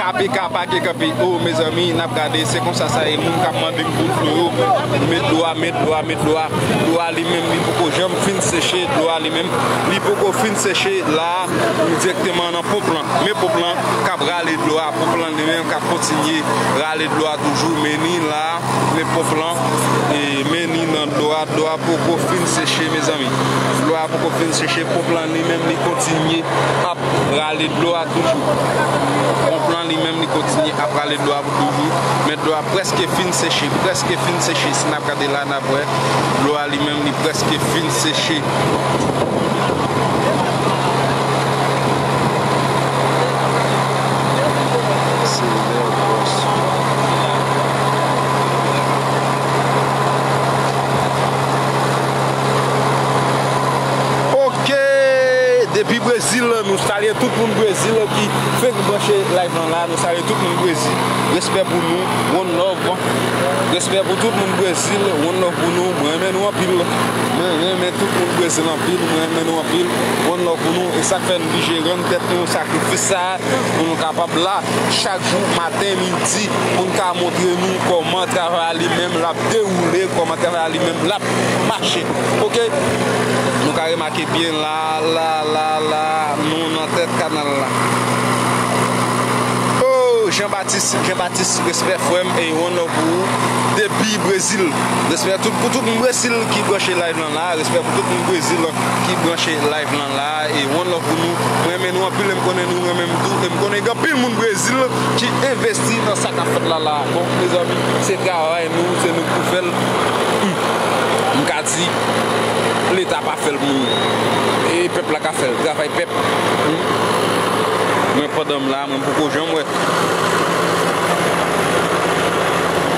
K P K pa gen kanpe. Oh, mezanmi, n ap gade, se konsa sa ye, moun k ap mande m pou dlo yo. Met dlo a, met dlo a, met dlo a. Dlo a li menm, li poko janm fin seche. Dlo a li menm, li poko fin seche la. Dirèkteman nan ponp lan. Men ponp lan k ap rale dlo a. Ponp lan li menm k ap kontinye rale dlo a toujou. Men ni la, men ponp lan, e, men ni nan dlo a. Dlo a poko fin seche, mezanmi. Dlo a poko fin seche. Ponp lan li menm, li kontinye ap rale dlo a toujou. Ponp lan li menm, li kontinye ap rale dlo a pou toujou. Men dlo a prèske fin seche, prèske fin seche. Si n ap gade la, n ap wè dlo a li menm, li prèske fin seche. Se lè bòs. Ok, depi Brezil, nou salye tout moun Brezil ki fenk branche live lan la. Nou salye tout moun Brezil. Respè pou nou, one love. Respè pou tout moun Brezil, one love pou nou. Mwen renmen nou anpil. Mwen renmen tout moun Brezil anpil. Mwen renmen nou anpil. One love pou nou. E sa k fè n blije rann tèt nou sakrifis sa a pou nou kapab la chak jou, maten, midi, pou n ka montre nou kòman travay a li menm l ap dewoule, kòman travay a li menm l ap mache. Ok? Nou ka remake byen la, la, la, la, nou nan tèt kanal la. Oh, Jean Baptiste, Jean Baptiste, respè frè m, e one love pou ou. Depi Brezil. Respè tout, pou tout moun Brezil ki branche live lan la. Respè pou tout moun Brezil ki branche live lan la. E one love pou nou. Mwen renmen nou anpil, e m konnen nou renmen m tou. E m konnen gen anpil moun Brezil ki envesti nan sa k ap fèt la la. Bon, mezanmi, se travay nou, se nou k pou fè l. Hmm. M ka di, Leta pa fè l pou nou. E pèp la ka fè l. Travay pèp. Hmm. Mwen pandan m la, mwen poko janm wè.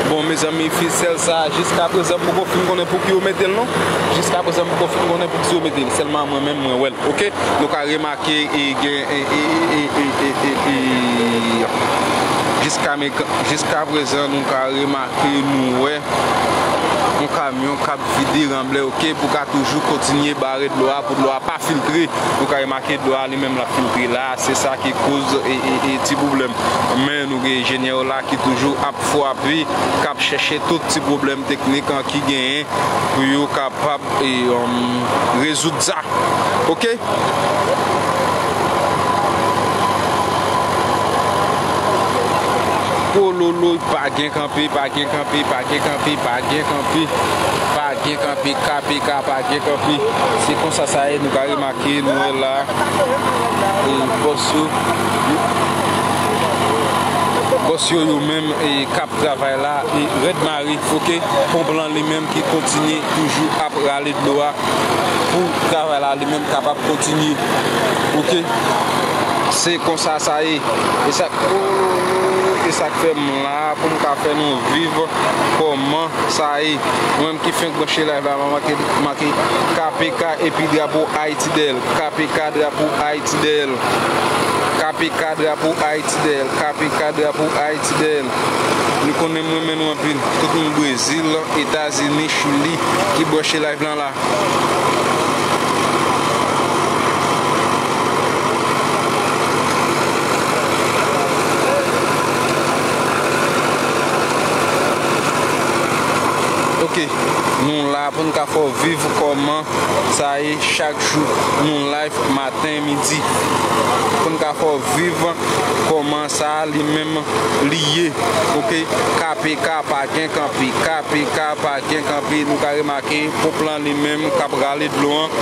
Bon, mezanmi, fisèl sa, jiskaprezan, m poko fin konnen pouki yo mete l, non. Jiskaprezan, m poko fin konnen pouki yo mete l. Sèlman mwen menm, mwen wè l. Ok? Nou ka remake, e, gen, e, e, jiska me-, jiskaprezan, nou ka remake, nou wè. yon kamyon k ap vide ranblè, oke, pou ka toujou kontinye bare dlo a, pou dlo a pa filtre. Nou ka remake dlo a li menm l ap filtre la, se sa ki koz e, e, e ti pwoblèm. Men nou gen enjenyè yo la ki toujou ap frape, k ap chèche tout ti pwoblèm teknik, an, ki genyen pou yo kapab, e, um, rezoud sa. Oke? Kololo, pa gen kanpe, pa gen kanpe, pa gen kanpe, pa gen kanpe, pa gen kanpe, K P K, pa gen kanpe. Se konsa sa ye, nou ka remake, nou wè la, e, bòs yo, bòs yo, yo menm, e, k ap travay la, e, rèd mare, oke, ponp lan li menm ki kontinye toujou ap rale dlo a pou travay la li menm kapab kontinye. Oke? Se konsa sa ye. E sa, e sa k fè m la pou m ka fè nou viv kòman sa ye. Mwen menm ki fenk branche live la, m make, make K P K epi drapo Ayiti dèyè l. K P K drapo Ayiti dèyè l. K P K drapo Ayiti dèyè l. K P K drapo Ayiti dèyè l. Nou konnen m renmen nou anpil. Tout moun Brezil, Etazini, Chili ki branche live lan la. Oke, nou la pou n ka fè w viv kòman sa ye chak jou. Nou live maten, midi. Pou n ka fè w viv kòman sa li menm li ye. Oke, K P K pa gen kanpe, K P K pa gen kanpe. Nou ka remake ponp lan li menm k ap rale dlo an.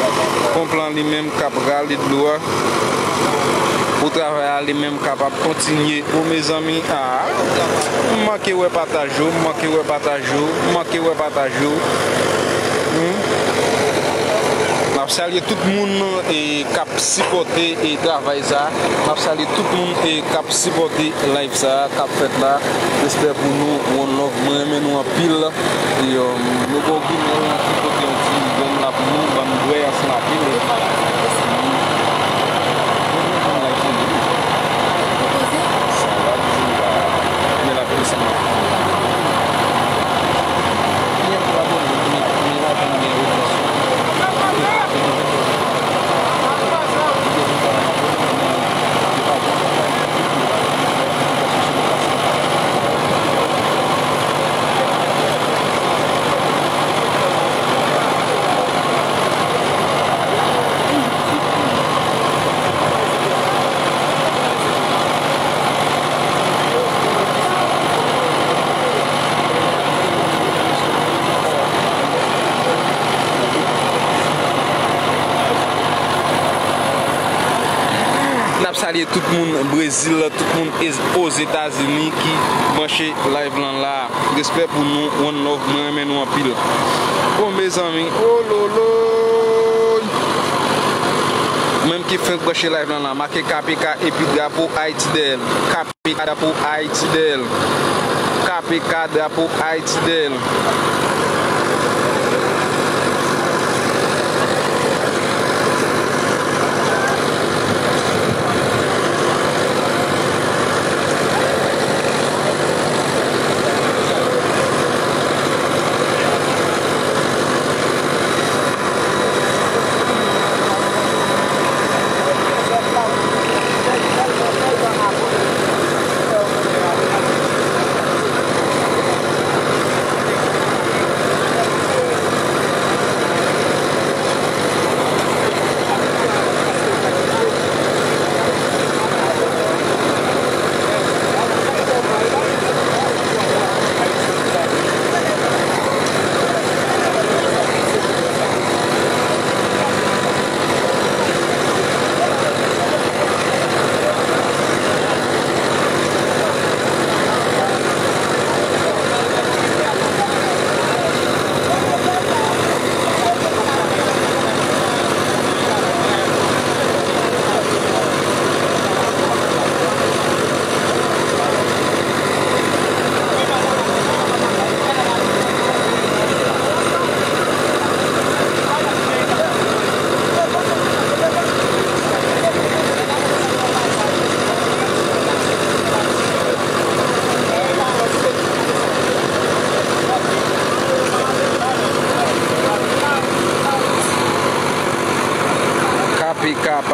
Ponp lan li menm k ap rale dlo an. Pou travay la li menm kapab kontinye. Pou mezanmi, a, m manke wè pataj yo, m manke wè pataj yo, m manke wè pataj yo. Hmm? M ap salye tout moun, e, k ap sipòte, e, travay sa. M ap salye tout moun, e, k ap sipòte live sa k ap fèt la. Respè pou nou, one love, mwen renmen nou anpil. E, um, nou gen yon ginen ki pote yon ti grenn la pou nou, ban nou bwè ansanm ak li. N ap salye tout moun Brezil, tout moun Ez-, Ozetazini ki branche live lan la. Respè pou nou, one love, mwen renmen nou anpil. Bon, mezanmi, ololoy! Mwen ki fenk branche live lan la, make K P K epi drapo Ayiti dèyè l. K P K drapo Ayiti dèyè l. K P K drapo Ayiti dèyè l.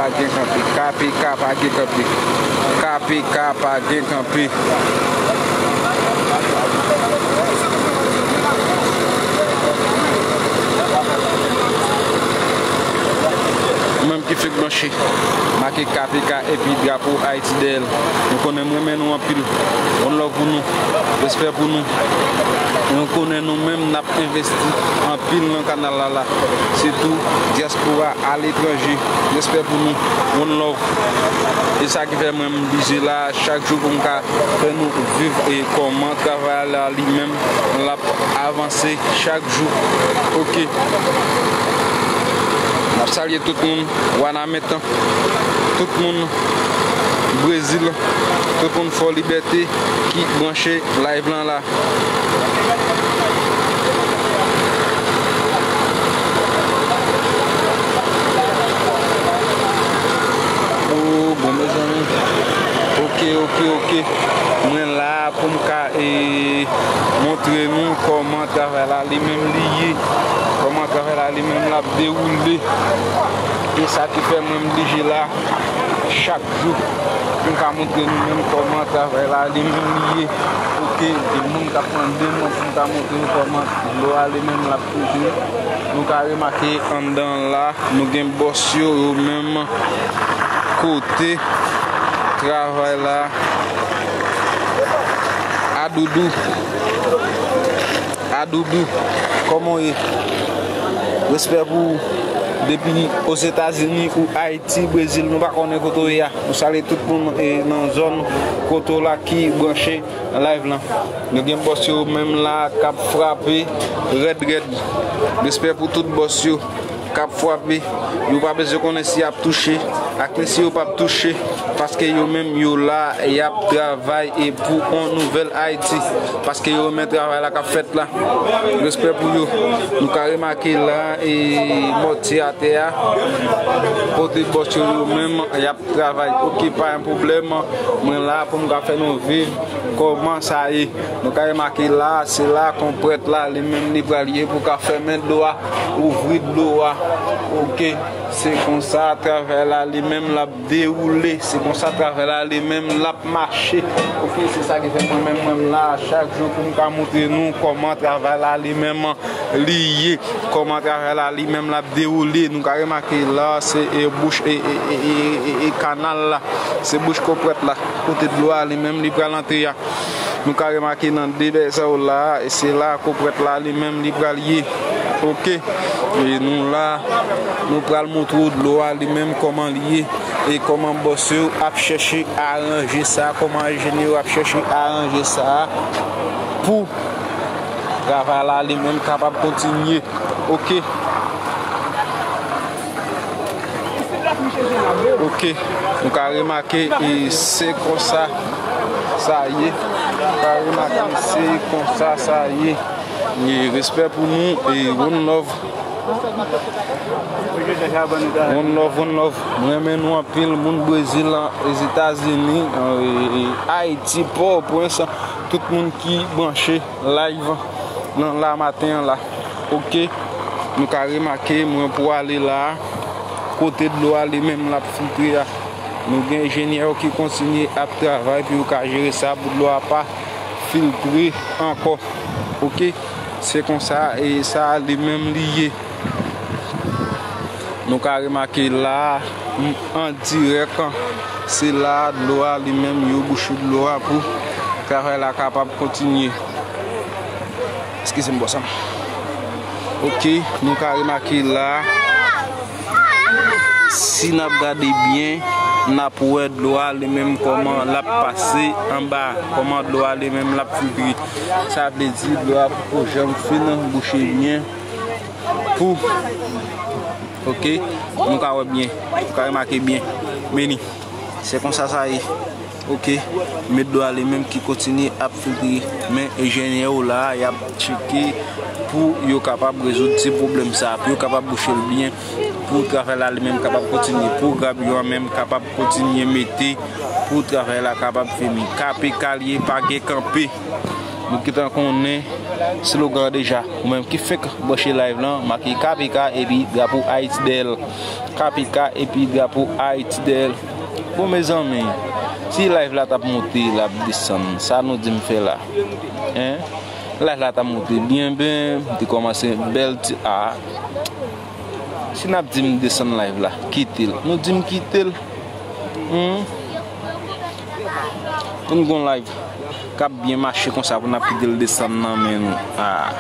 Pa gen kanpe, K P K pa gen kanpe, K P K pa gen kanpe. Ou menm ki fèk branche, make K P K epi drapo Ayiti dèyè l. Nou konnen m renmen nou anpil. One love pou nou. Respè pou nou. Nou konnen nou menm n ap envesti anpil nan kanal la la. Sitou dyaspora aletranje. Respè pou nou. One love. E sa ki fè mwen m blije la chak jou pou m ka fè nou viv e kòman travay la li menm l ap avanse chak jou. Ok. N ap salye tout moun Wanament, tout moun Brezil, tout moun Fò Libète ki branche live lan la. Oh, bon, mezanmi. Ok, ok, ok. Mwen la pou m ka, e, montre nou kòman travay la li menm li ye. Kòman travay la li menm l ap dewoule. E sa ki fè mwen m blije la chak jou pou m ka montre nou menm kòman travay la li menm li ye. Ok, gen moun k ap mande m pou m ka montre nou kòman dlo a li menm l ap toujou. Nou ka remake anndan la, nou gen bòs yo, yo menm kote travay la. Adoudou. Adoudou, kòman w ye? Respè pou ou. Depi Ozetazini ou Ayiti, Brezil, nou pa konnen kote w ye a. Nou salye tout moun, e, nan zòn kote w la ki branche live lan. Nou gen bòs yo menm la k ap frape rèd rèd. Respè pou tout bòs yo k ap frape. Yo pa bezwen konnen si y ap touche ak si yo p ap touche, paske yo menm yo la, y ap travay e pou on nouvèl Ayiti, paske yo renmen travay la k ap fèt la. Respè pou yo. Nou ka remake la, e mòtye atè a, kote bòs yo, yo menm y ap travay. Ok, pa yon pwoblèm. Mwen la pou m ka fè nou viv kòman sa ye. Nou ka remake la, se la konprèt la, li menm li pral ye pou ka fèmen dlo a, ouvri dlo a. Ok, se konsa travay la li menm l ap dewoule, se konsa travay la li menm l ap mache. Ok, se sa ki fè mwen menm, mwen la chak jou pou m ka montre nou kòman travay la li menm li ye, kòman travay la li menm l ap dewoule. Nou ka remake la, se, e, bouch, e, e, kanal la, se bouch konprèt la, kote dlo a li menm li pral antre a. Nou ka remake nan de bèzè w la, e se la konprèt la li menm li pral ye. Ok. E nou la, nou pral montre w dlo a li menm kòman li ye e kòman bòs yo ap chèche aranje sa, kòman enjenyè yo ap chèche aranje sa pou travay la li menm kapab kontinye. Ok. Ok, nou ka remake, e se konsa sa ye. Nou ka remake, se konsa sa ye. E respè pou nou, e one love. One love, one love. Mwen renmen nou anpil, moun Brezil, Etazini, e, e, Ayiti, Pòtoprens, tout moun ki branche live nan la maten an la. Ok, nou ka remake, mwen pou ale la, kote dlo a li menm l ap filtre a. Nou gen enjenyè yo ki kontinye ap travay pou yo ka jere sa, pou dlo a pa filtre ankò. Ok, se konsa, e sa li menm li ye. Nou ka remake la, m an dirèk, se la dlo a li menm, yo bouche dlo a pou travay la kapab kontinye. Eskize m, bòs. Ok, nou ka remake la, si n ap gade byen, n ap wè dlo a li menm kòman l ap pase anba, kòman dlo a li menm l ap filtre. Sa vle di dlo a poko janm fin bouche byen. Pou, ok, nou ka wè byen, nou ka remake byen. Meni, se konsa sa ye. Ok, men dlo a li menm ki kontinye ap filtre. Men enjenyè yo la, y ap tcheke pou yo kapab rezoud ti pwoblèm sa, pou yo kapab bouche l byen, pou travay la li menm kapab kontinye, pou grabyon an menm kapab kontinye mete, pou travay la kapab fini. K P K l ye, pa gen kanpe. Nou gentan konnen slogan an deja. Ou menm ki fenk branche live lan, make K P K epi drapo Ayiti dèyè l. K P K epi drapo Ayiti dèyè l. Bon, mezanmi, si live la t ap monte, l ap desann, sa nou di m fè la? Hein? Live la t ap monte byen, byen, m te kòmanse bèl ti, a. Si n ap di m desann live la, kite l. Nou di m kite l. Hmm? Pou n gon live k ap byen mache konsa, pou n ap kite l desann nan men nou. Ah.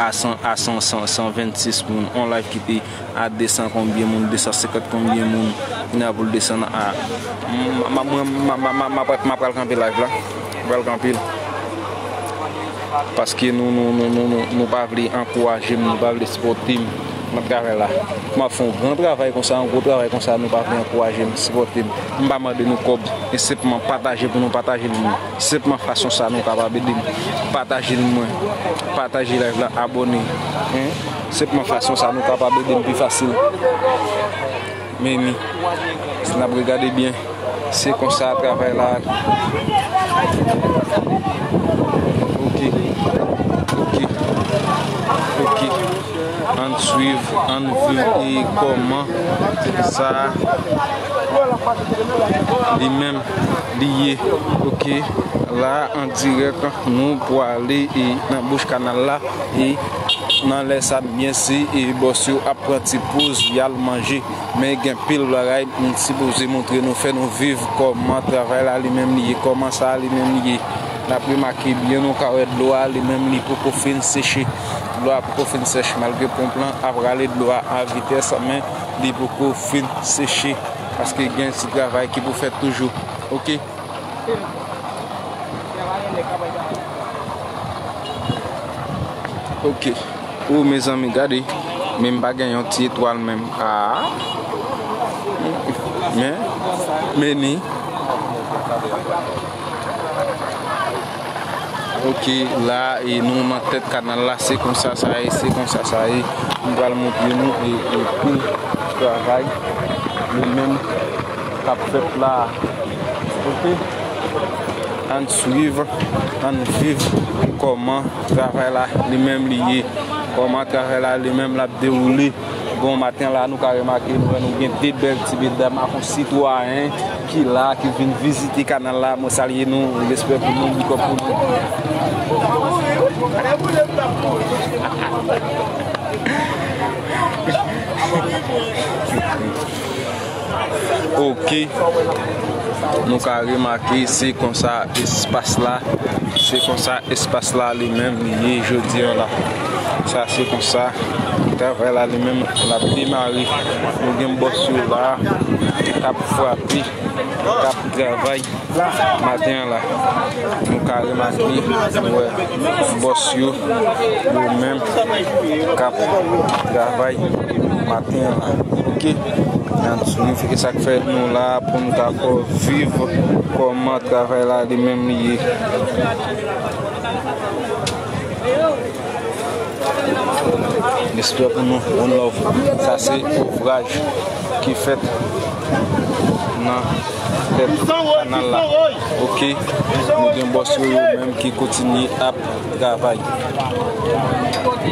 A san, a san, san, san vennsis moun, on live ki te a de san konbyen moun, de san senkant konbyen moun, kounye a pou l desann a, m, m, m, m, m, m, m, m, m, m pral kanpe live la, m pral kanpe l. Paske nou, nou, nou, nou, nou, nou pa vle ankouraje m, nou pa vle sipòte m nan travay la. M ap fè yon gran travay konsa, yon gwo travay konsa, nou pa vle ankouraje m, sipòte m. M pa mande nou kòb, e senpman pataje pou nou pataje l mwen. Senpman fason sa nou kapab ede m. Pataje l mwen. Pataje live la, abòne. Hein? Senpman fason sa nou kapab ede m pi fasil. Meni. Si n ap regade byen, se konsa travay la. Ok. Ok. Ok. Ann swiv, ann viv e kòman sa li menm li ye. Ok. La, an dirèk, nou pwale e nan bouch kanal la. E nan lè sa, byen si e bòs yo ap pran ti poz, y al manje. Men gen pil bagay m sipoze montre nou, fè nou viv kòman travay la li menm li ye, kòman sa li menm li ye. N ap remake byen, nou ka wè dlo a li menm li poko fin seche. Dlo a poko fin sèch, malgre ponp lan ap rale dlo a a vitès, men li poko fin seche. Paske gen ti travay ki pou fèt toujou. Ok. Ok. O, mezanmi, gade. Men m pa gen yon ti etwal menm. Ah. Men, meni. Ok, la, e nou nan tèt kanal la, se konsa sa ye, se konsa sa ye. M pral montre nou, e, e pil travay li menm k ap fèt la. Ok? Ann swiv, ann viv kòman travay la li menm li ye. Kòman travay la li menm l ap dewoule. Bon, maten la, nou ka remake, nou wè nou gen de bèl ti medam ak yon sitwayen ki la, ki vin vizite kanal la. Mwen salye nou, respè pou nou, big up pou nou. Ok. Nou ka remake, se konsa espas la, se konsa espas la li menm li ye jodi an la. Sa se konsa travay la li menm l ap demare. Nou gen bòs yo la k ap frape, k ap travay. Maten an la, nou ka remake, nou wè bòs yo, yo menm k ap travay maten an la. Ok? N ap swiv, e sa k fè nou la pou nou ta fè w viv kòman travay la li menm li ye. Respè pou nou, one love. Sa se ouvraj ki fèt nan tèt kanal la. Ok, nou gen bòs yo, yo menm ki kontinye ap travay. Ok,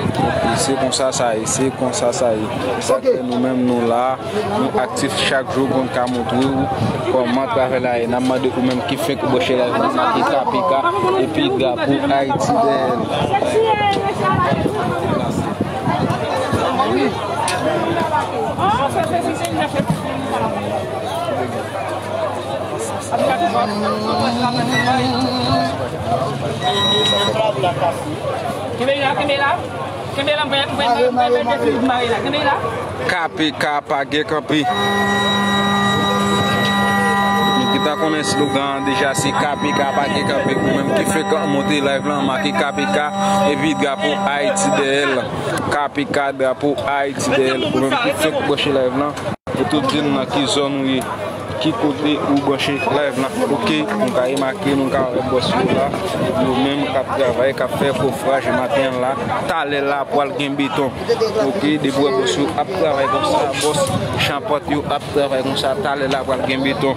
se konsa sa ye, se konsa sa ye. Sa k fè nou menm nou la. Nou aktif chak jou pou n ka montre w kòman travay la ye. N ap mande ou menm ki fenk branche la, make K P K epi drapo Ayiti dèyè l. Kenbe la, kenbe la. Kenbe la, mwen, mwen, mwen, mwen, mwen, mwen, mwen, mwen, mwen, mwen, mwen, mwen, mwen. K P K pa gen kanpe. Nou gentan konnen slogan an deja, se K P K pa gen kanpe. Ou menm ki fenk monte live lan, make K P K epi drapo Ayiti dèyè l. K P K, drapo Ayiti dèyè l. Ou menm ki fenk branche live lan, ou tou di n nan ki zòn ou ye. Ki kote ou branche live la? Ok, nou ka remake, nou ka wè bòs yo la. Yo menm k ap travay, k ap fè kofraj maten an la. Talè la pral gen beton. Ok, depi w wè bòs yo ap travay konsa, bòs chapant yo ap travay konsa, talè la pral gen beton.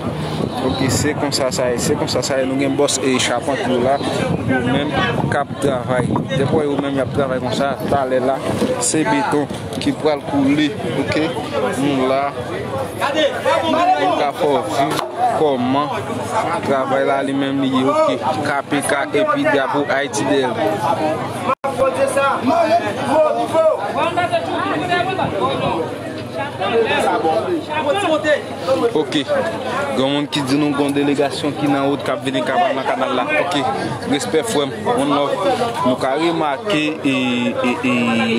Ok, se konsa sa ye, se konsa sa ye. Nou gen bòs e chapant yo la. Yo menm k ap travay. Depi w wè yo menm y ap travay konsa, talè la, se beton ki pral koule, ok? Nou la, nou ka fè w viv kòman travay la li menm li ye, ok? K P K epi drapo Ayiti dèyè l. Ok. Gen moun ki di nou gon delegasyon ki nan wout k ap vini k ap al nan kanal la. Ok. Respè frè m. One love. Nou ka remake e, e, e,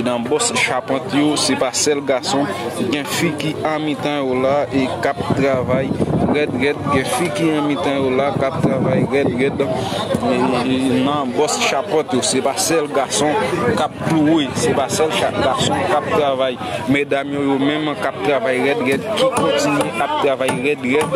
nan bòs chapant yo, se pa sèl gason. Gen fi ki an mitan yo la e k ap travay rèd rèd. Gen fi ki an mitan yo la k ap travay rèd rèd. E, e, nan bòs chapant yo, se pa sèl gason k ap ploure. Se pa sèl cha-, gason k ap travay. Medam yo, yo menm k ap travay rèd rèd, ki kontinye ap travay rèd rèd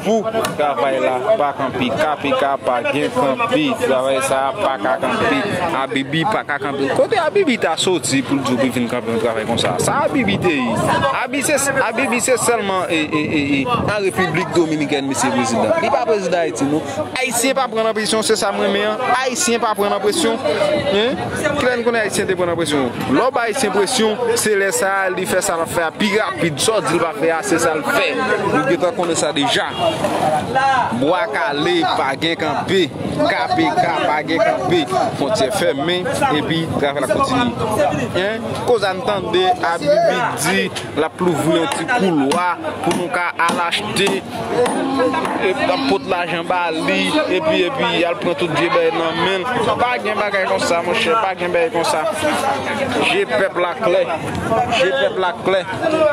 pou travay la pa kanpe. K P K pa gen kanpe, travay sa a pa ka kanpe. Abibi pa ka kanpe. Kote Abibi ta soti pou l di w pou vin kanpe yon travay konsa? Sa Abibi te ye? Abi se, Abibi se sèlman e, e, e, e, an Repiblik Dominikèn, mesye prezidan. Li pa prezidan Ayiti, non. Ayisyen pa pran nan presyon, se sa m renmen an. Ayisyen pa pran nan presyon. Hein? Kilè n konnen Ayisyen te pran nan presyon? Lè w ba Ayisyen presyon, se lè sa a li fè sa l ap fè a pi rapid. Sa w di l pa fè a, se sa l fè. Nou gentan konnen sa deja. Bwa kale, pa gen kanpe. K P K, pa gen kanpe. Fwontyè fèmen, epi travay la kontinye. Hein? Koz a n tande Abibi di l ap louvri yon ti koulwa pou nou ka al achte. E, ap pot lajan ba li, epi, epi, y al pran tout vye bagay nan men l. Pa gen bagay konsa, monchè, pa gen bagay konsa. Je pèp la klè, je pèp la klè,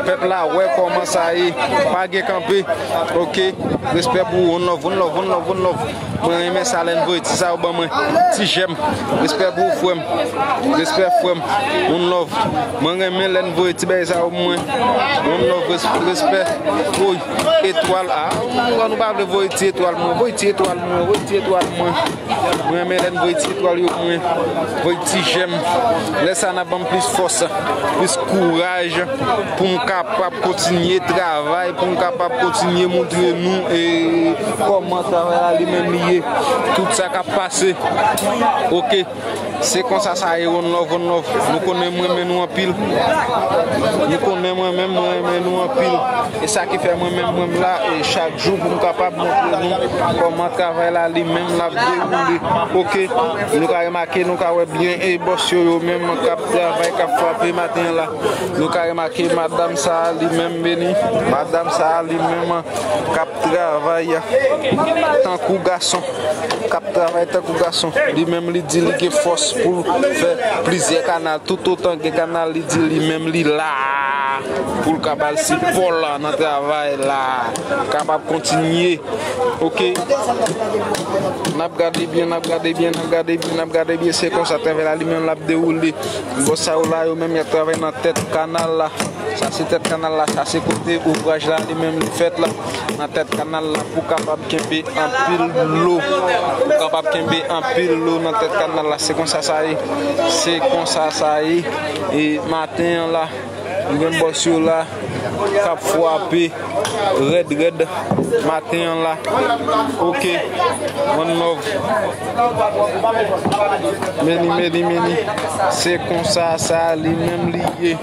pèp la wè kòman sa ye, pa gen kanpe, ok, respè pou ou, one love, one love, one love, one love. Mwen renmen sa lè n voye ti sa yo ban mwen. Ti jèm. Respè pou ou, frè m. Respè, frè m. One love. Mwen renmen lè n voye ti bagay sa yo ban mwen. One love, res-, respè. Woy, etwal. Ah, nou pa vle voye ti etwal mwen. Voye ti etwal mwen. Voye ti etwal mwen. Mwen renmen lè n voye ti etwal yo ban mwen. Voye ti jèm. Lè sa n ap ban m plis fòs, plis kouraj pou m kapab kontinye travay, pou m kapab kontinye montre nou, e, kòman travay la li menm li ye, tout sa k ap pase. Ok, se konsa sa ye, one love, one love. Nou konnen m renmen nou anpil. Nou konnen mwen menm, mwen renmen nou anpil. E sa ki fè mwen menm, mwen m la, e chak jou pou m kapab montre nou kòman travay la li menm l ap dewoule. Ok, nou ka remake, nou ka wè byen, e bòs yo, yo menm k ap travay, k ap frape maten an la. Nou ka remake madanm sa a li menm beni, madanm sa a li menm k ap travay tankou gason, k ap travay tankou gason. Li menm li di li gen fòs pou l fè plizyè kanal. Toutotan gen kanal, li di li menm li la pou l ka ba l sipò l nan travay la, kapab kontinye. Ok. N ap gade byen, n ap gade byen, n ap gade byen, n ap gade byen. Se konsa travay la li menm l ap dewoule. Bòs sa yo la, yo menm y ap travay nan tèt kanal la. Sa se tèt kanal la, sa se kote ouvraj la li menm li fèt la. Nan tèt kanal la pou kapab kenbe anpil dlo. Pou kapab kenbe anpil dlo nan tèt kanal la. Se konsa sa ye. Se konsa sa ye. E maten an la, nou gen bòs yo la k ap frape rèd rèd maten an la. Ok. One love. Meni, meni, meni. Se konsa sa li menm li ye.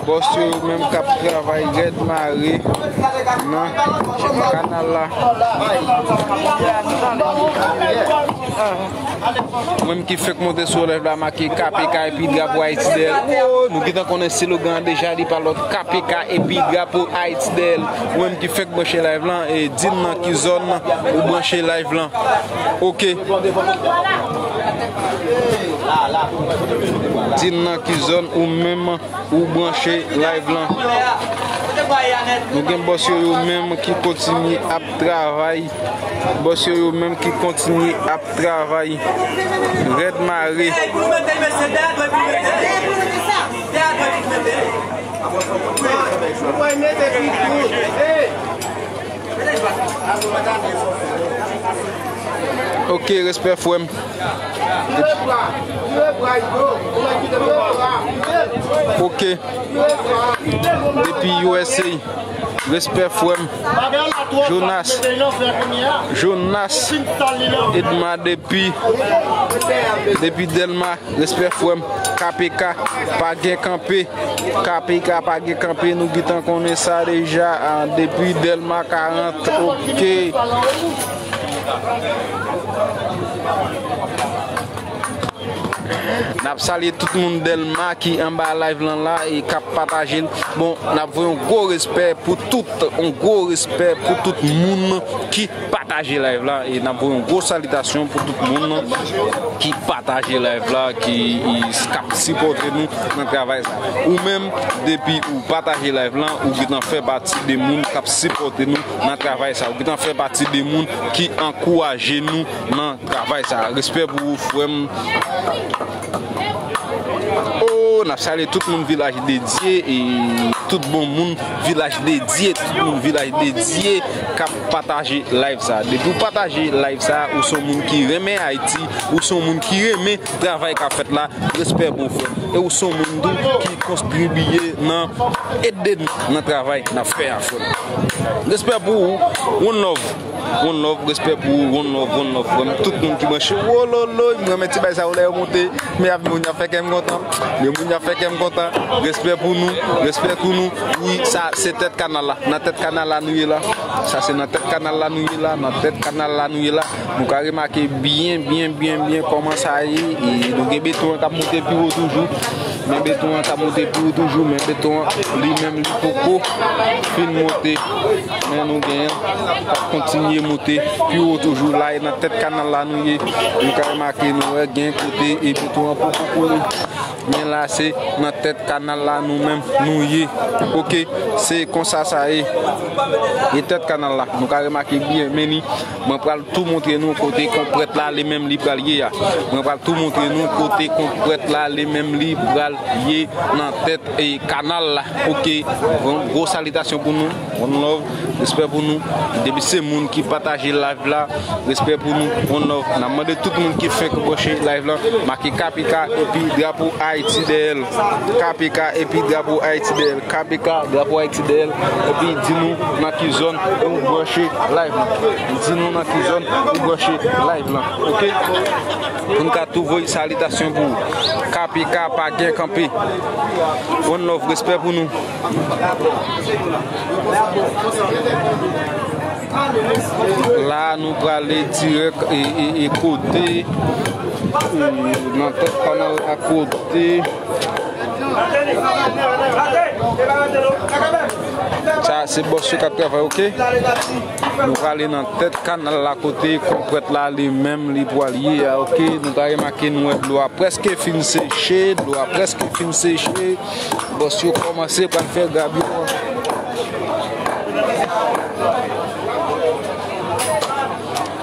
Bòs yo, yo menm k ap travay rèd mare nan kanal la. Mwen menm ki fèk monte sou live la, make K P K epi drapo Ayiti dèyè l. Oh, nou gentan konnen slogan an deja, li pa lòt, K P K epi drapo Ayiti dèyè l. Mwen menm ki fèk branche live lan, e di n nan ki zòn ou branche live lan. Ok. Di n nan ki zòn ou menm ou branche live lan. Nou gen bòs yo, yo menm ki kontinye ap travay. Bòs yo, yo menm ki kontinye ap travay. Rèd mare. Ok, respè frè m. Ok. Depi U S A. Respè frè m. Jonas. Jonas. Edma depi. Depi Dèlma. Respè frè m. K P K. Pa gen kanpe. K P K pa gen kanpe, nou gentan konnen sa deja, ah, depi Dèlma karant, ok. N ap salye tout moun Dèlma ki anba live lan la e k ap pataje l. Bon, n ap voye yon gwo respè pou tout, yon gwo respè pou tout moun ki pataje live la e n ap voye yon gwo salitasyon pou tout moun ki pataje live la, ki, ki ap sipòte nou nan travay sa. Ou menm, depi ou pataje live la, ou gentan fè pati de moun k ap sipòte nou nan travay sa. Ou gentan fè pati de moun ki ankouraje nou nan travay sa. Respè pou ou, frè m. Oh, n ap salye tout moun Vilaj de Dye e tout bon moun Vilaj de Dye, tout moun Vilaj de Dye k ap pataje live sa. Depi w pataje live sa, ou se yon moun ki renmen Ayiti, ou se yon moun ki renmen travay k ap fèt la, respè pou ou, frè m. E ou se yon moun tou ki kontribiye nan ede n nan travay n ap fè a, frè m. Respè pou ou, one love. One love, respè pou ou, one love, one love, frè m. Tout moun ki branche, wololoy, m renmen ti bay sa yo lè yo monte, men ap moun y ap fè kè m kontan, men moun y ap fè kè m kontan, respè pou nou, respè pou nou, wi, sa se tèt kanal la, nan tèt kanal la nou ye la, sa se nan tèt kanal la nou ye la, nan tèt kanal la nou ye la, nou ka remake byen, byen, byen, byen kòman sa ye, e nou gen beton an k ap monte pi wo toujou, men beton an k ap monte pi wo toujou, men beton an, li menm, li poko fin monte. Men nou gen, ap kontinye monte pi wo toujou la, e nan tèt kanal la nou ye. Nou ka remake, nou wè gen kote e beton an poko koule. Men la, se nan tèt kanal la nou menm nou ye. Ok, se konsa sa ye. E tèt kanal la, nou ka remake byen, men li, mwen pral tou montre nou kote konprèt la, li menm li pral ye a. Mwen pral tou montre nou kote konprèt la, li menm li pral ye nan tèt e kanal la. Ok, bon, gwo salitasyon pou nou. One love, respè pou nou. Depi se moun ki pataje live la, respè pou nou. One love. N ap mande tout moun ki fenk branche live la, make K P K epi drapo Ayiti dèyè l. K P K epi drapo Ayiti dèyè l. K P K, drapo Ayiti dèyè l. Epi di nou nan ki zòn ou branche live la. Di nou nan ki zòn ou branche live la. Ok? Pou n ka tou voye salitasyon pou ou. K P K pa gen kanpe. One love, respè pou nou. La, nou prale dirèk e, e, e kote, e, nan tèt kanal la kote. Sa, se bòs yo k ap travay, ok? Nou prale nan tèt kanal la kote konprèt la, li menm, li pral ye a, ok? Nou ka remake, nou wè dlo a prèske fin seche, dlo a prèske fin seche. Bòs yo kòmanse pral fè grab yo.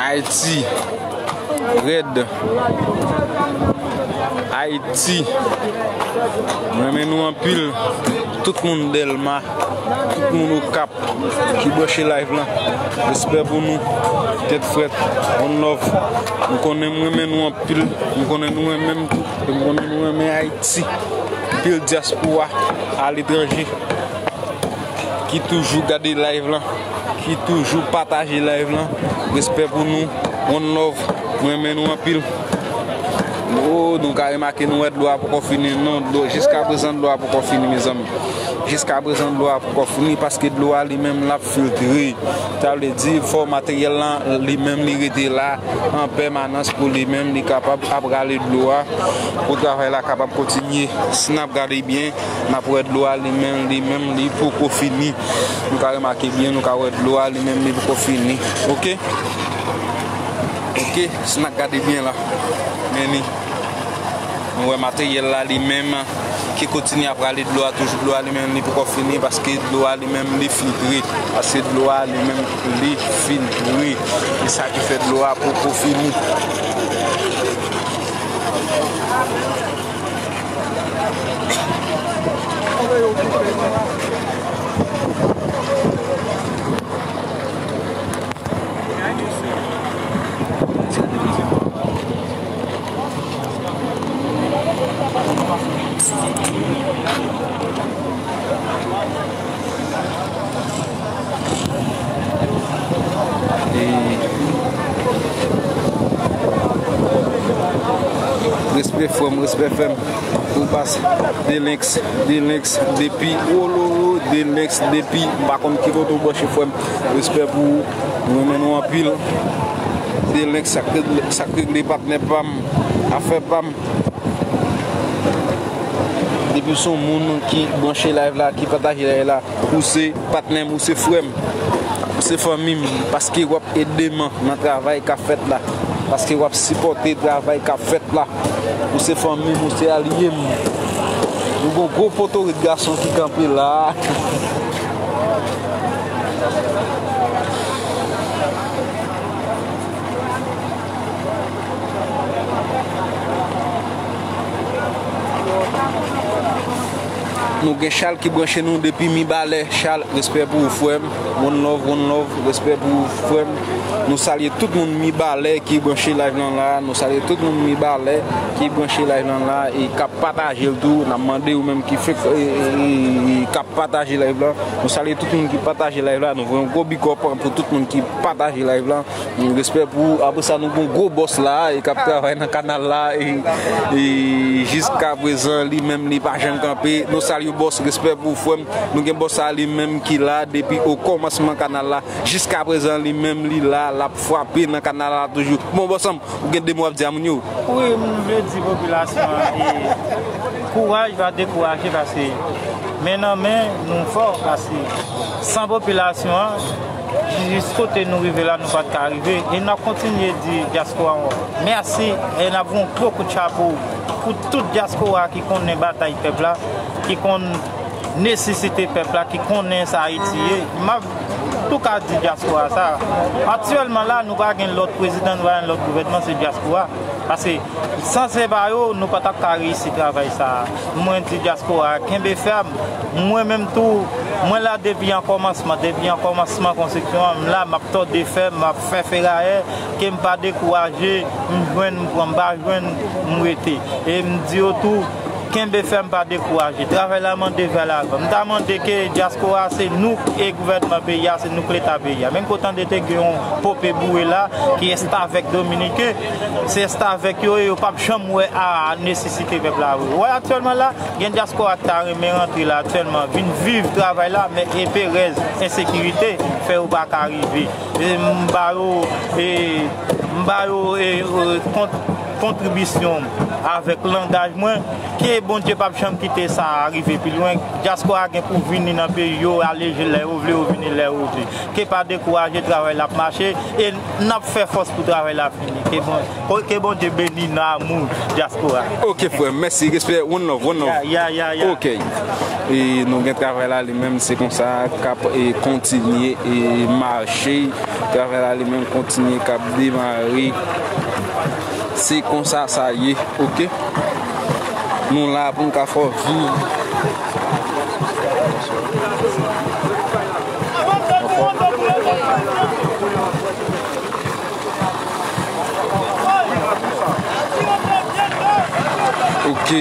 Ayiti. Rèd. Ayiti. M renmen nou anpil. Tout moun Dèlma. Tout moun Okap ki branche live lan. Respè pou nou. Tèt frèt. One love. M konnen m renmen nou anpil. M konnen nou renmen m tou. E m konnen nou renmen Ayiti. Anpil dyaspora aletranje ki toujou gade live lan, ki toujou pataje live lan. Respè pou nou. One love. M renmen nou anpil. Oh, nou ka remake, nou wè dlo a poko fini. Non, dlo, jiska prezan, dlo a poko fini, mezanmi. Jiska prezan, dlo a poko fini, paske dlo a li menm l ap filtre. Sa vle di, fò materyèl lan, li menm, li rete la an pèmanans pou li menm, li kapab ap rale dlo a, pou travay la kapab kontinye. Si n ap gade byen, n ap wè dlo a li menm, li menm, li poko fini. Nou ka remake byen, nou ka wè dlo a li menm, li poko fini. Ok? Ok, si n ap gade byen la. Men li. Nou wè materyèl la li menm ki kontinye ap rale dlo a, toujou dlo a li menm li poko fini, paske dlo a li menm li filtre. Paske dlo a li menm li filtre. E sa ki fè dlo a poko fini. Respè frè m. Ou pas Delinx, Delinx depi Wololo, Delinx depi m pa konn ki kote w branche frè m. Respè pou ou. Nou renmen nou anpil. Delinx, sa k regle, sa k regle patnè pa m, afè pa m. Depi w se yon moun ki branche live la, ki pataje live la, ou se patnè m, ou se frè m, ou se fanmi m, paske w ap ede m nan travay k ap fèt la, paske w ap sipòte travay k ap fèt la. Ou se fanmi m, ou se alye m. Nou gon gwo potorit gason ki kanpe la. Nou gen Chal ki branche nou depi Mibalè. Chal, respè pou ou, frè m. One love, one love, respè pou ou, frè m. Nou salye tout moun Mibalè ki branche live lan la. Nou salye tout moun Mibalè ki branche live lan la e k ap pataje l tou. N ap mande ou menm ki fèk, e, e, e, k ap pataje live lan. Nou salye tout moun ki pataje live la. Nou voye yon gwo big up pou tout moun ki pataje live lan. Respè pou ou. Apre sa, nou gen yon gwo bòs la e k ap travay nan kanal la. E, e jiska prezan, li menm, li pa janm kanpe. Nou salye bòs, respè pou ou, frè m. Nou gen bòs la, li menm, ki la depi o kòmansman kanal la. Jiska prezan, li menm, li la, l ap frape nan kanal la toujou. Bon, bòs, ou gen de mo ap di a moun yo? Wi, m vle di popilasyon an, e, kouraj, pa dekouraje, paske men nan men, nou fò, paske san popilasyon an, jis kote nou rive la, nou pa t ka rive. E n ap kontinye di dyaspora an mèsi, e n ap voye yon gwo kout chapo pou tout dyaspora ki konnen batay pèp la, ki konn nesesite pèp la, ki konnen sa Ayiti ye. M ap tou ka di dyaspora sa. Aktyèlman la, nou pa gen lòt prezidan, nou pa gen lòt gouvènman, se dyaspora. Paske san se pa yo, nou pa t ap ka reyisi travay sa. Mwen di dyaspora, kenbe fèm. Mwen menm tou, mwen la depi an kòmansman, depi an kòmansman konstriksyon an, m la, m ap tòde fè, m ap fè ferayè, ke m pa dekouraje, m jwenn, m pran, m pa jwenn, m rete. E m di yo tou, kenbe fèm, pa dekouraje. Travay la mande vè lavan. M ta mande ke dyaspora, se nou k e gouvènman peyi a, se nou k leta peyi a. Menm ke w tande te gen yon pope boure la, ki estavèk dominiken, se estavèk yo ye, yo p ap janm wè a nesesite pèp la. Wè aktyèlman la, gen dyaspora ki ta renmen rantre la aktyèlman, vin viv travay la, men e perèz, ensekirite, fè yo pa ka rive. E m ba yo, e, m ba yo, e, e, kont-, kontribisyon m avèk langaj mwen, ke Bondye p ap janm kite sa rive pi lwen. Dyaspora gen pou vini nan peyi yo, ale lè yo vle, yo vini lè yo vle. Ke pa dekouraje, travay la ap mache, e n ap fè fòs pou travay la fini. Ke Bon-, ke Bondye beni nan amou dyaspora. Ok, frè m, mèsi, respè, one love, one love. Ya, ya, ya, ya. Ok. E nou gen travay la, li menm, se konsa k ap, e, kontinye, e, mache. Travay la, li menm, kontinye, k ap demare. Se konsa sa ye, ok? Nou la pou n ka fè w viv. Ok,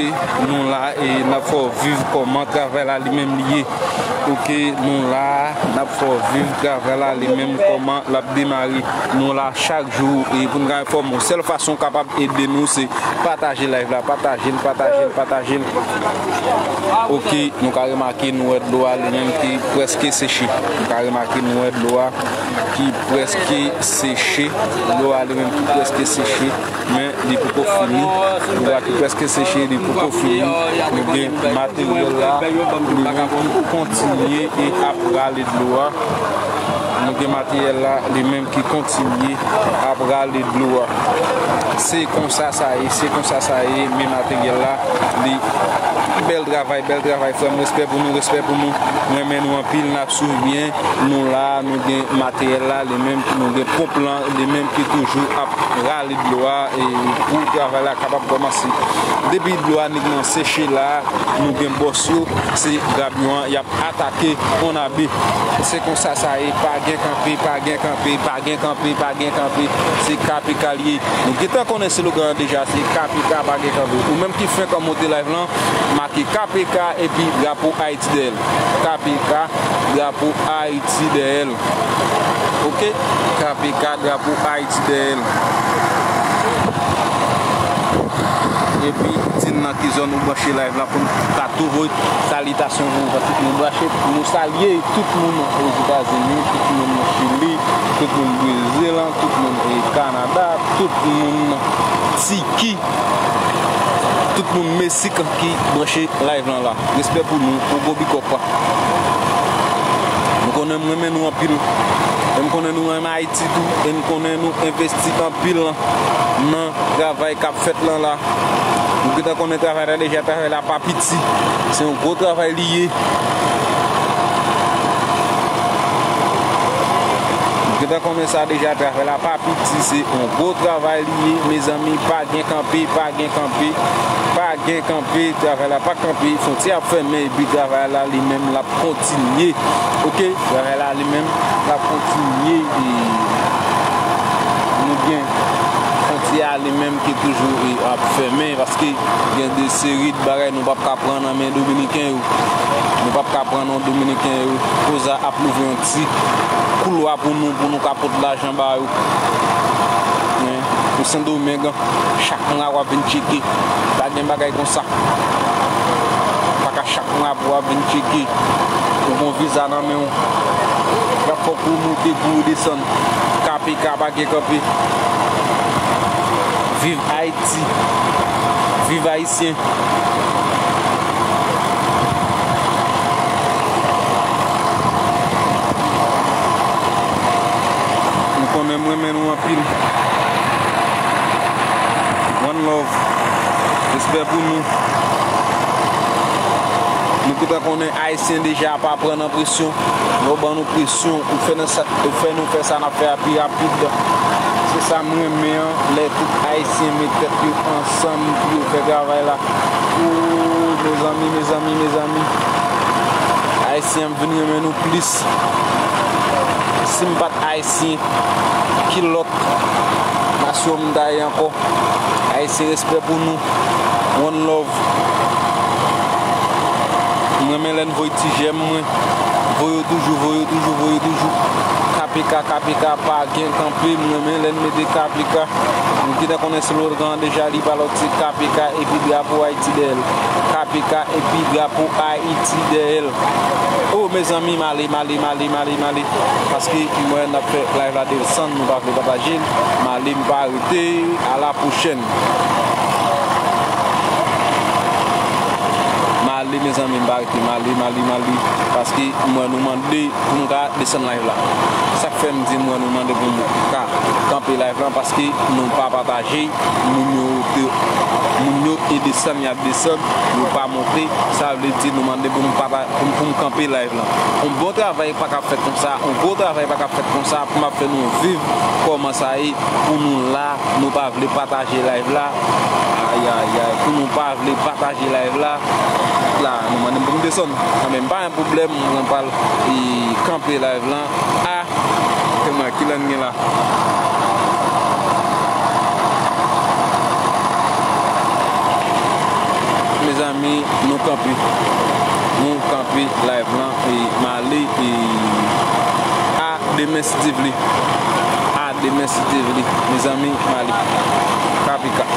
nou la e n ap fè w viv kòman travay la li menm li ye. Ok, nou la, n ap fè w viv travay la li menm kòman l ap demare. Nou la chak jou e pou n ka enfòme w. Sèl fason w kapab ede nou se pataje live la, pataje l, pataje l, pataje l. Ok, nou ka remake nou wè dlo a li menm ki prèske seche. Nou ka remake nou wè dlo a ki prèske seche. Dlo a li menm ki prèske seche, men li poko fini. Dlo a ki prèske seche, li poko fini. Nou gen materyèl la, li menm ki kontinye e ap rale dlo a. Nou gen materyèl la, li menm ki kontinye ap rale dlo a. Se konsa sa ye, se konsa sa ye, men materyèl la, li bèl travay, bèl travay, frè m, respè pou nou, respè pou nou. M renmen nou anpil, n ap swiv byen. Nou la, nou gen materyèl la, li menm, nou gen ponp lan, li menm ki toujou ap rale dlo a, e pou travay la kapab kòmanse. Depi dlo a nègman seche la, nou gen bòs yo, se grabyon an, y ap atake Onabe. Se konsa sa ye, pa gen kanpe, pa gen kanpe, pa gen kanpe, pa gen kanpe. Se K P K l ye. Nou gentan konnen slogan an deja, se K P K, pa gen kanpe. Ou menm ki fenk ap monte live lan, make K P K epi drapo Ayiti dèyè l. K P K, drapo Ayiti dèyè l. Ok? K P K, drapo Ayiti dèyè l. Epi, di n nan ki zòn ou branche live la pou n ka tou voye salitasyon pou ou, paske nou branche, nou salye tout moun Ozetazini, tout moun Chili, tout moun Brezil, tout moun, eh, Kanada, tout moun Tiki, tout moun Meksik ki branche live lan la. Respè pou nou, pou gwo big up la. M konnen m renmen nou anpil. E m konnen nou renmen Ayiti tou. E m konnen nou envesti anpil nan travay k ap fèt lan la. Nou gentan konnen travay la deja, travay la pa piti. Se yon gwo travay li ye. Nou gentan konnen sa deja, travay la pa piti, se yon gwo travay li ye, mezanmi, pa gen kanpe, pa gen kanpe, pa gen kanpe, travay la pa kanpe, fwontyè ap fèmen, epi travay la li menm l ap kontinye, oke, travay la li menm l ap kontinye, e nou gen fwontyè a li menm ki toujou, e, ap fèmen, paske gen de seri de bagay nou p ap ka pran nan men Dominiken yo, nou p ap ka pran nan Dominiken yo, koza ap louvri yon ti koulwa pou nou, pou nou ka pot lajan ba yo. Men, pou Sendomeng, chak mwa w ap vin tcheke. Pa gen bagay konsa. Pa ka chak mwa pou w ap vin tcheke. Ou gon viza nan men w. Y ap fè w pou w moute, pou w desann. K P K pa gen kanpe. Viv Ayiti. Viv Ayisyen. Nou konnen m renmen nou anpil. One love. Respè pou nou. Nou gentan konnen Ayisyen deja pa pran nan presyon. Yo ban nou presyon. Ou fè nan sa, ou fè nou fè sa n ap fè a pi rapid. Se sa m renmen an. Lè tout Ayisyen met tèt yo ansanm pou yo fè travay la. Ooh, mezanmi, mezanmi, mezanmi. Ayisyen ap vin renmen nou plis. Si m pa t Ayisyen, ki lòt nasyon m ta ye ankò? Ayisyen, respè pou nou. One love. M renmen lè n voye ti jèm mwen. Voye yo toujou, voye yo toujou, voye yo toujou. K P K, K P K, pa gen kanpe. M renmen lè n mete K P K. Nou gentan konnen slogan an deja, li pa lòt, se K P K epi drapo Ayiti dèyè l. K P K epi drapo Ayiti dèyè l. Oh, mezanmi, m ale, m ale, m ale, m ale, m ale. Paske m wè n ap fè live la desann, nou pa vle pataje l. M ale, m pa rete. A la pwochèn. M ale, mezanmi, m pa rete. M ale, m ale, m ale. Paske m wè nou mande pou nou ka desann live la. Sa k fè m di m wè nou mande pou nou ka kanpe live lan, paske nou pa pataje, moun yo te, moun yo e desann, y ap desann, yo pa monte, sa vle di nou mande pou m pata-, pou m, pou m kanpe live lan. Yon bon travay pa ka fèt konsa, yon gwo travay pa ka fèt konsa, pou m ap fè nou viv kòman sa ye, pou nou la, nou pa vle pataje live la, ayayay, pou nou pa vle pataje live la, la, nou mande m pou m desann, men m pa gen pwoblèm, mwen pral, e, kanpe live lan. A, se mwen, kilè n gen la? Mezanmi, nou kanpe. Nou kanpe live lan e m ale e a demen si Dye vle. A demen si Dye vle. Mezanmi, m ale. K P K.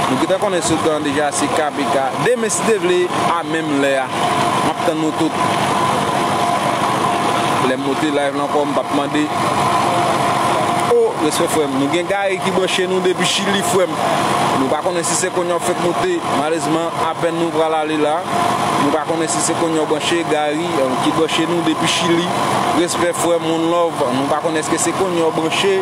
Nou gentan konnen slogan an deja, se K P K. Demen si Dye vle, a menm lè a. M ap tann nou tout. Lè m monte live la ankò, m p ap mande. O, respè frè m. Nou gen Gary ki branche nou depi Chili, frè m. Nou pa konnen si se kounye a w fèk monte. Malezman, apèn nou pral ale la. Nou pa konnen si se kounye a w branche. Gary, eh, ki branche nou depi Chili. Respè frè m, one love. Nou pa konnen èske se kounye a w branche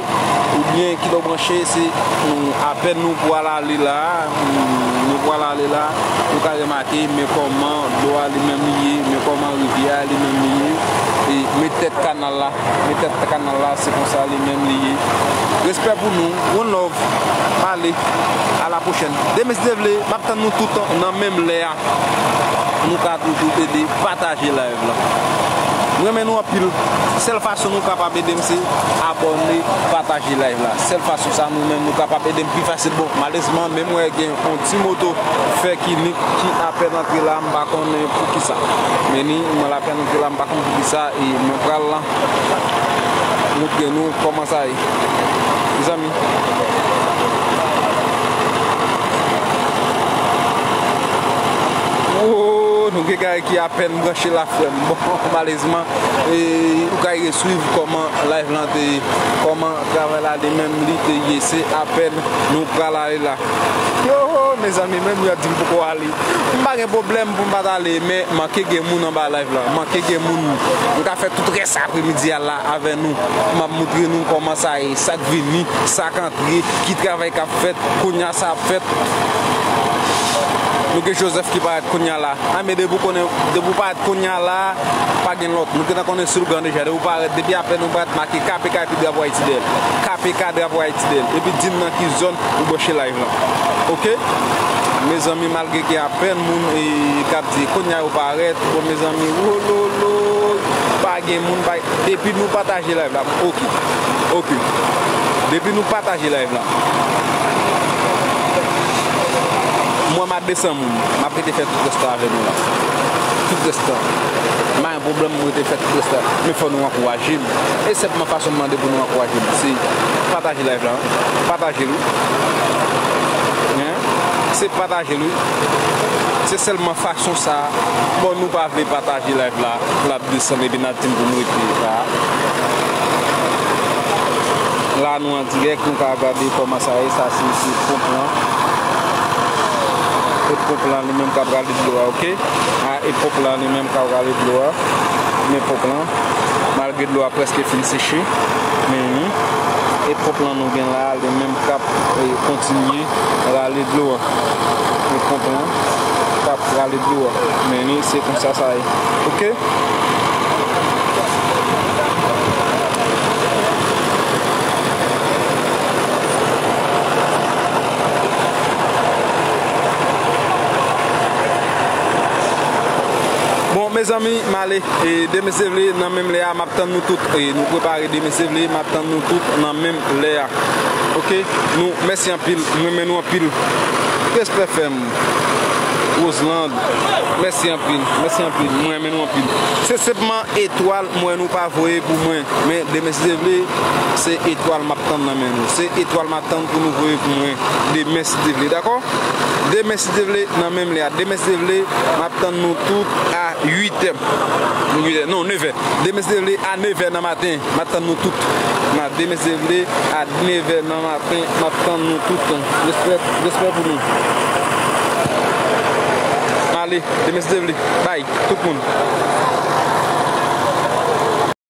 oubyen kilè w branche. Se, mm, apèn nou pral ale la. Mm, nou pral ale la. Nou ka remake, men kòman dlo a li menm li ye, men kòman rivyè a li menm li ye. E men tèt kanal la, men tèt kanal la, se konsa li menm li ye. Respè pou nou, one love, ale, a la pwochèn. Demen si Dye vle, m ap tann nou tout nan menm lè a. Nou ka toujou ede pataje live la. M renmen nou anpil. Sèl fason nou kapab ede m se abòne, pataje live la. Sèl fason sa nou menm nou kapab ede m pi fasil. Bon, malezman, men m wè gen yon ti moto fè kilin ki apèn antre la, m pa konnen poukisa. Men ni, mwen l apèn antre la, m pa konn poukisa, e mwen pral la montre nou kòman sa ye. Mezanmi. Nou gen kay ki apèn branche la, frè m. Bon, malezman, e, ou kay reswiv kòman live lan te ye, kòman travay la li menm li te ye. Se apèn nou pral ale la. Yo, mezanmi, menm yo ap di m poko ale. M pa gen pwoblèm pou m pa t ale, men manke gen moun anba live la. Manke gen moun. M ka fè tout rès apremidi a la avè nou. M ap moutre nou kòman sa ye, sa k vini, sa k antre, ki travay k ap fèt, kounye a sa ap fèt. Nou gen Joseph ki parèt kounye a la. A, men depi w konnen, depi w parèt kounye a la, pa gen lòt. Nou gentan konnen slogan deja. Depi w parèt, depi apèn ou parèt, make K P K epi drapo Ayiti dèyè l. K P K, drapo Ayiti dèyè l. Epi di m nan ki zòn ou branche live lan. Oke? Mezanmi, malgre gen apèn moun, e, k ap di, kounye a yo parèt. Bon, mezanmi, wololo, pa gen moun, pa, depi nou pataje live la. Oke. Oke. Depi nou pataje live la. M wè m a de san moun. M ap rete fè tout rès tan avè nou la. Tout rès tan. M pa gen pwoblèm, m rete fè tout rès tan. Men fò nou ankouraje m. E senpman fason m mande pou nou ankouraje m, se pataje live la. Pataje l, wi. Hein? Se pataje l, wi. Se sèlman fason sa. Bon, nou pa vle pataje live la. L ap desann epi n ap di m pou nou rete la. La, nou an dirèk, nou ka gade kòman sa ye. Sa se, se ponp lan. E ponp lan li menm k ap rale dlo a, oke? A, e ponp lan li menm k ap rale dlo a. Men ponp lan, malgre dlo a prèske fin seche, men ni. E ponp lan nou gen la, li menm k ap, e, kontinye rale dlo a. E ponp lan k ap rale dlo a. Men ni, se konsa sa ye. Oke? Bon, mezanmi, m ale. E, demen si Dye vle, nan menm lè a, m ap tann nou tout. E, nou prepare demen si Dye vle, m ap tann nou tout nan menm lè a. Oke? Nou, mèsi anpil. M renmen nou anpil. Respè frè m. Roseland, mèsi anpil. Mèsi anpil. M renmen nou anpil. Se senpman etwal m wè nou pa voye pou mwen. Men demen si Dye vle, se etwal m ap tann nan men nou. Se etwal m ap tann pou nou voye pou mwen. Demen si Dye vle, dakò? Demen si Dye vle, nan menm lè a. Demen si Dye vle, m ap tann nou tout a uit è. Uit è, non, nevè. Demen si Dye vle, a nevè nan maten, m ap tann nou tout. Nan demen si Dye vle, a nevè nan maten, m ap tann nou tout. Respè, respè pou nou. Ale, demen si Dye vle. Bay, tout moun.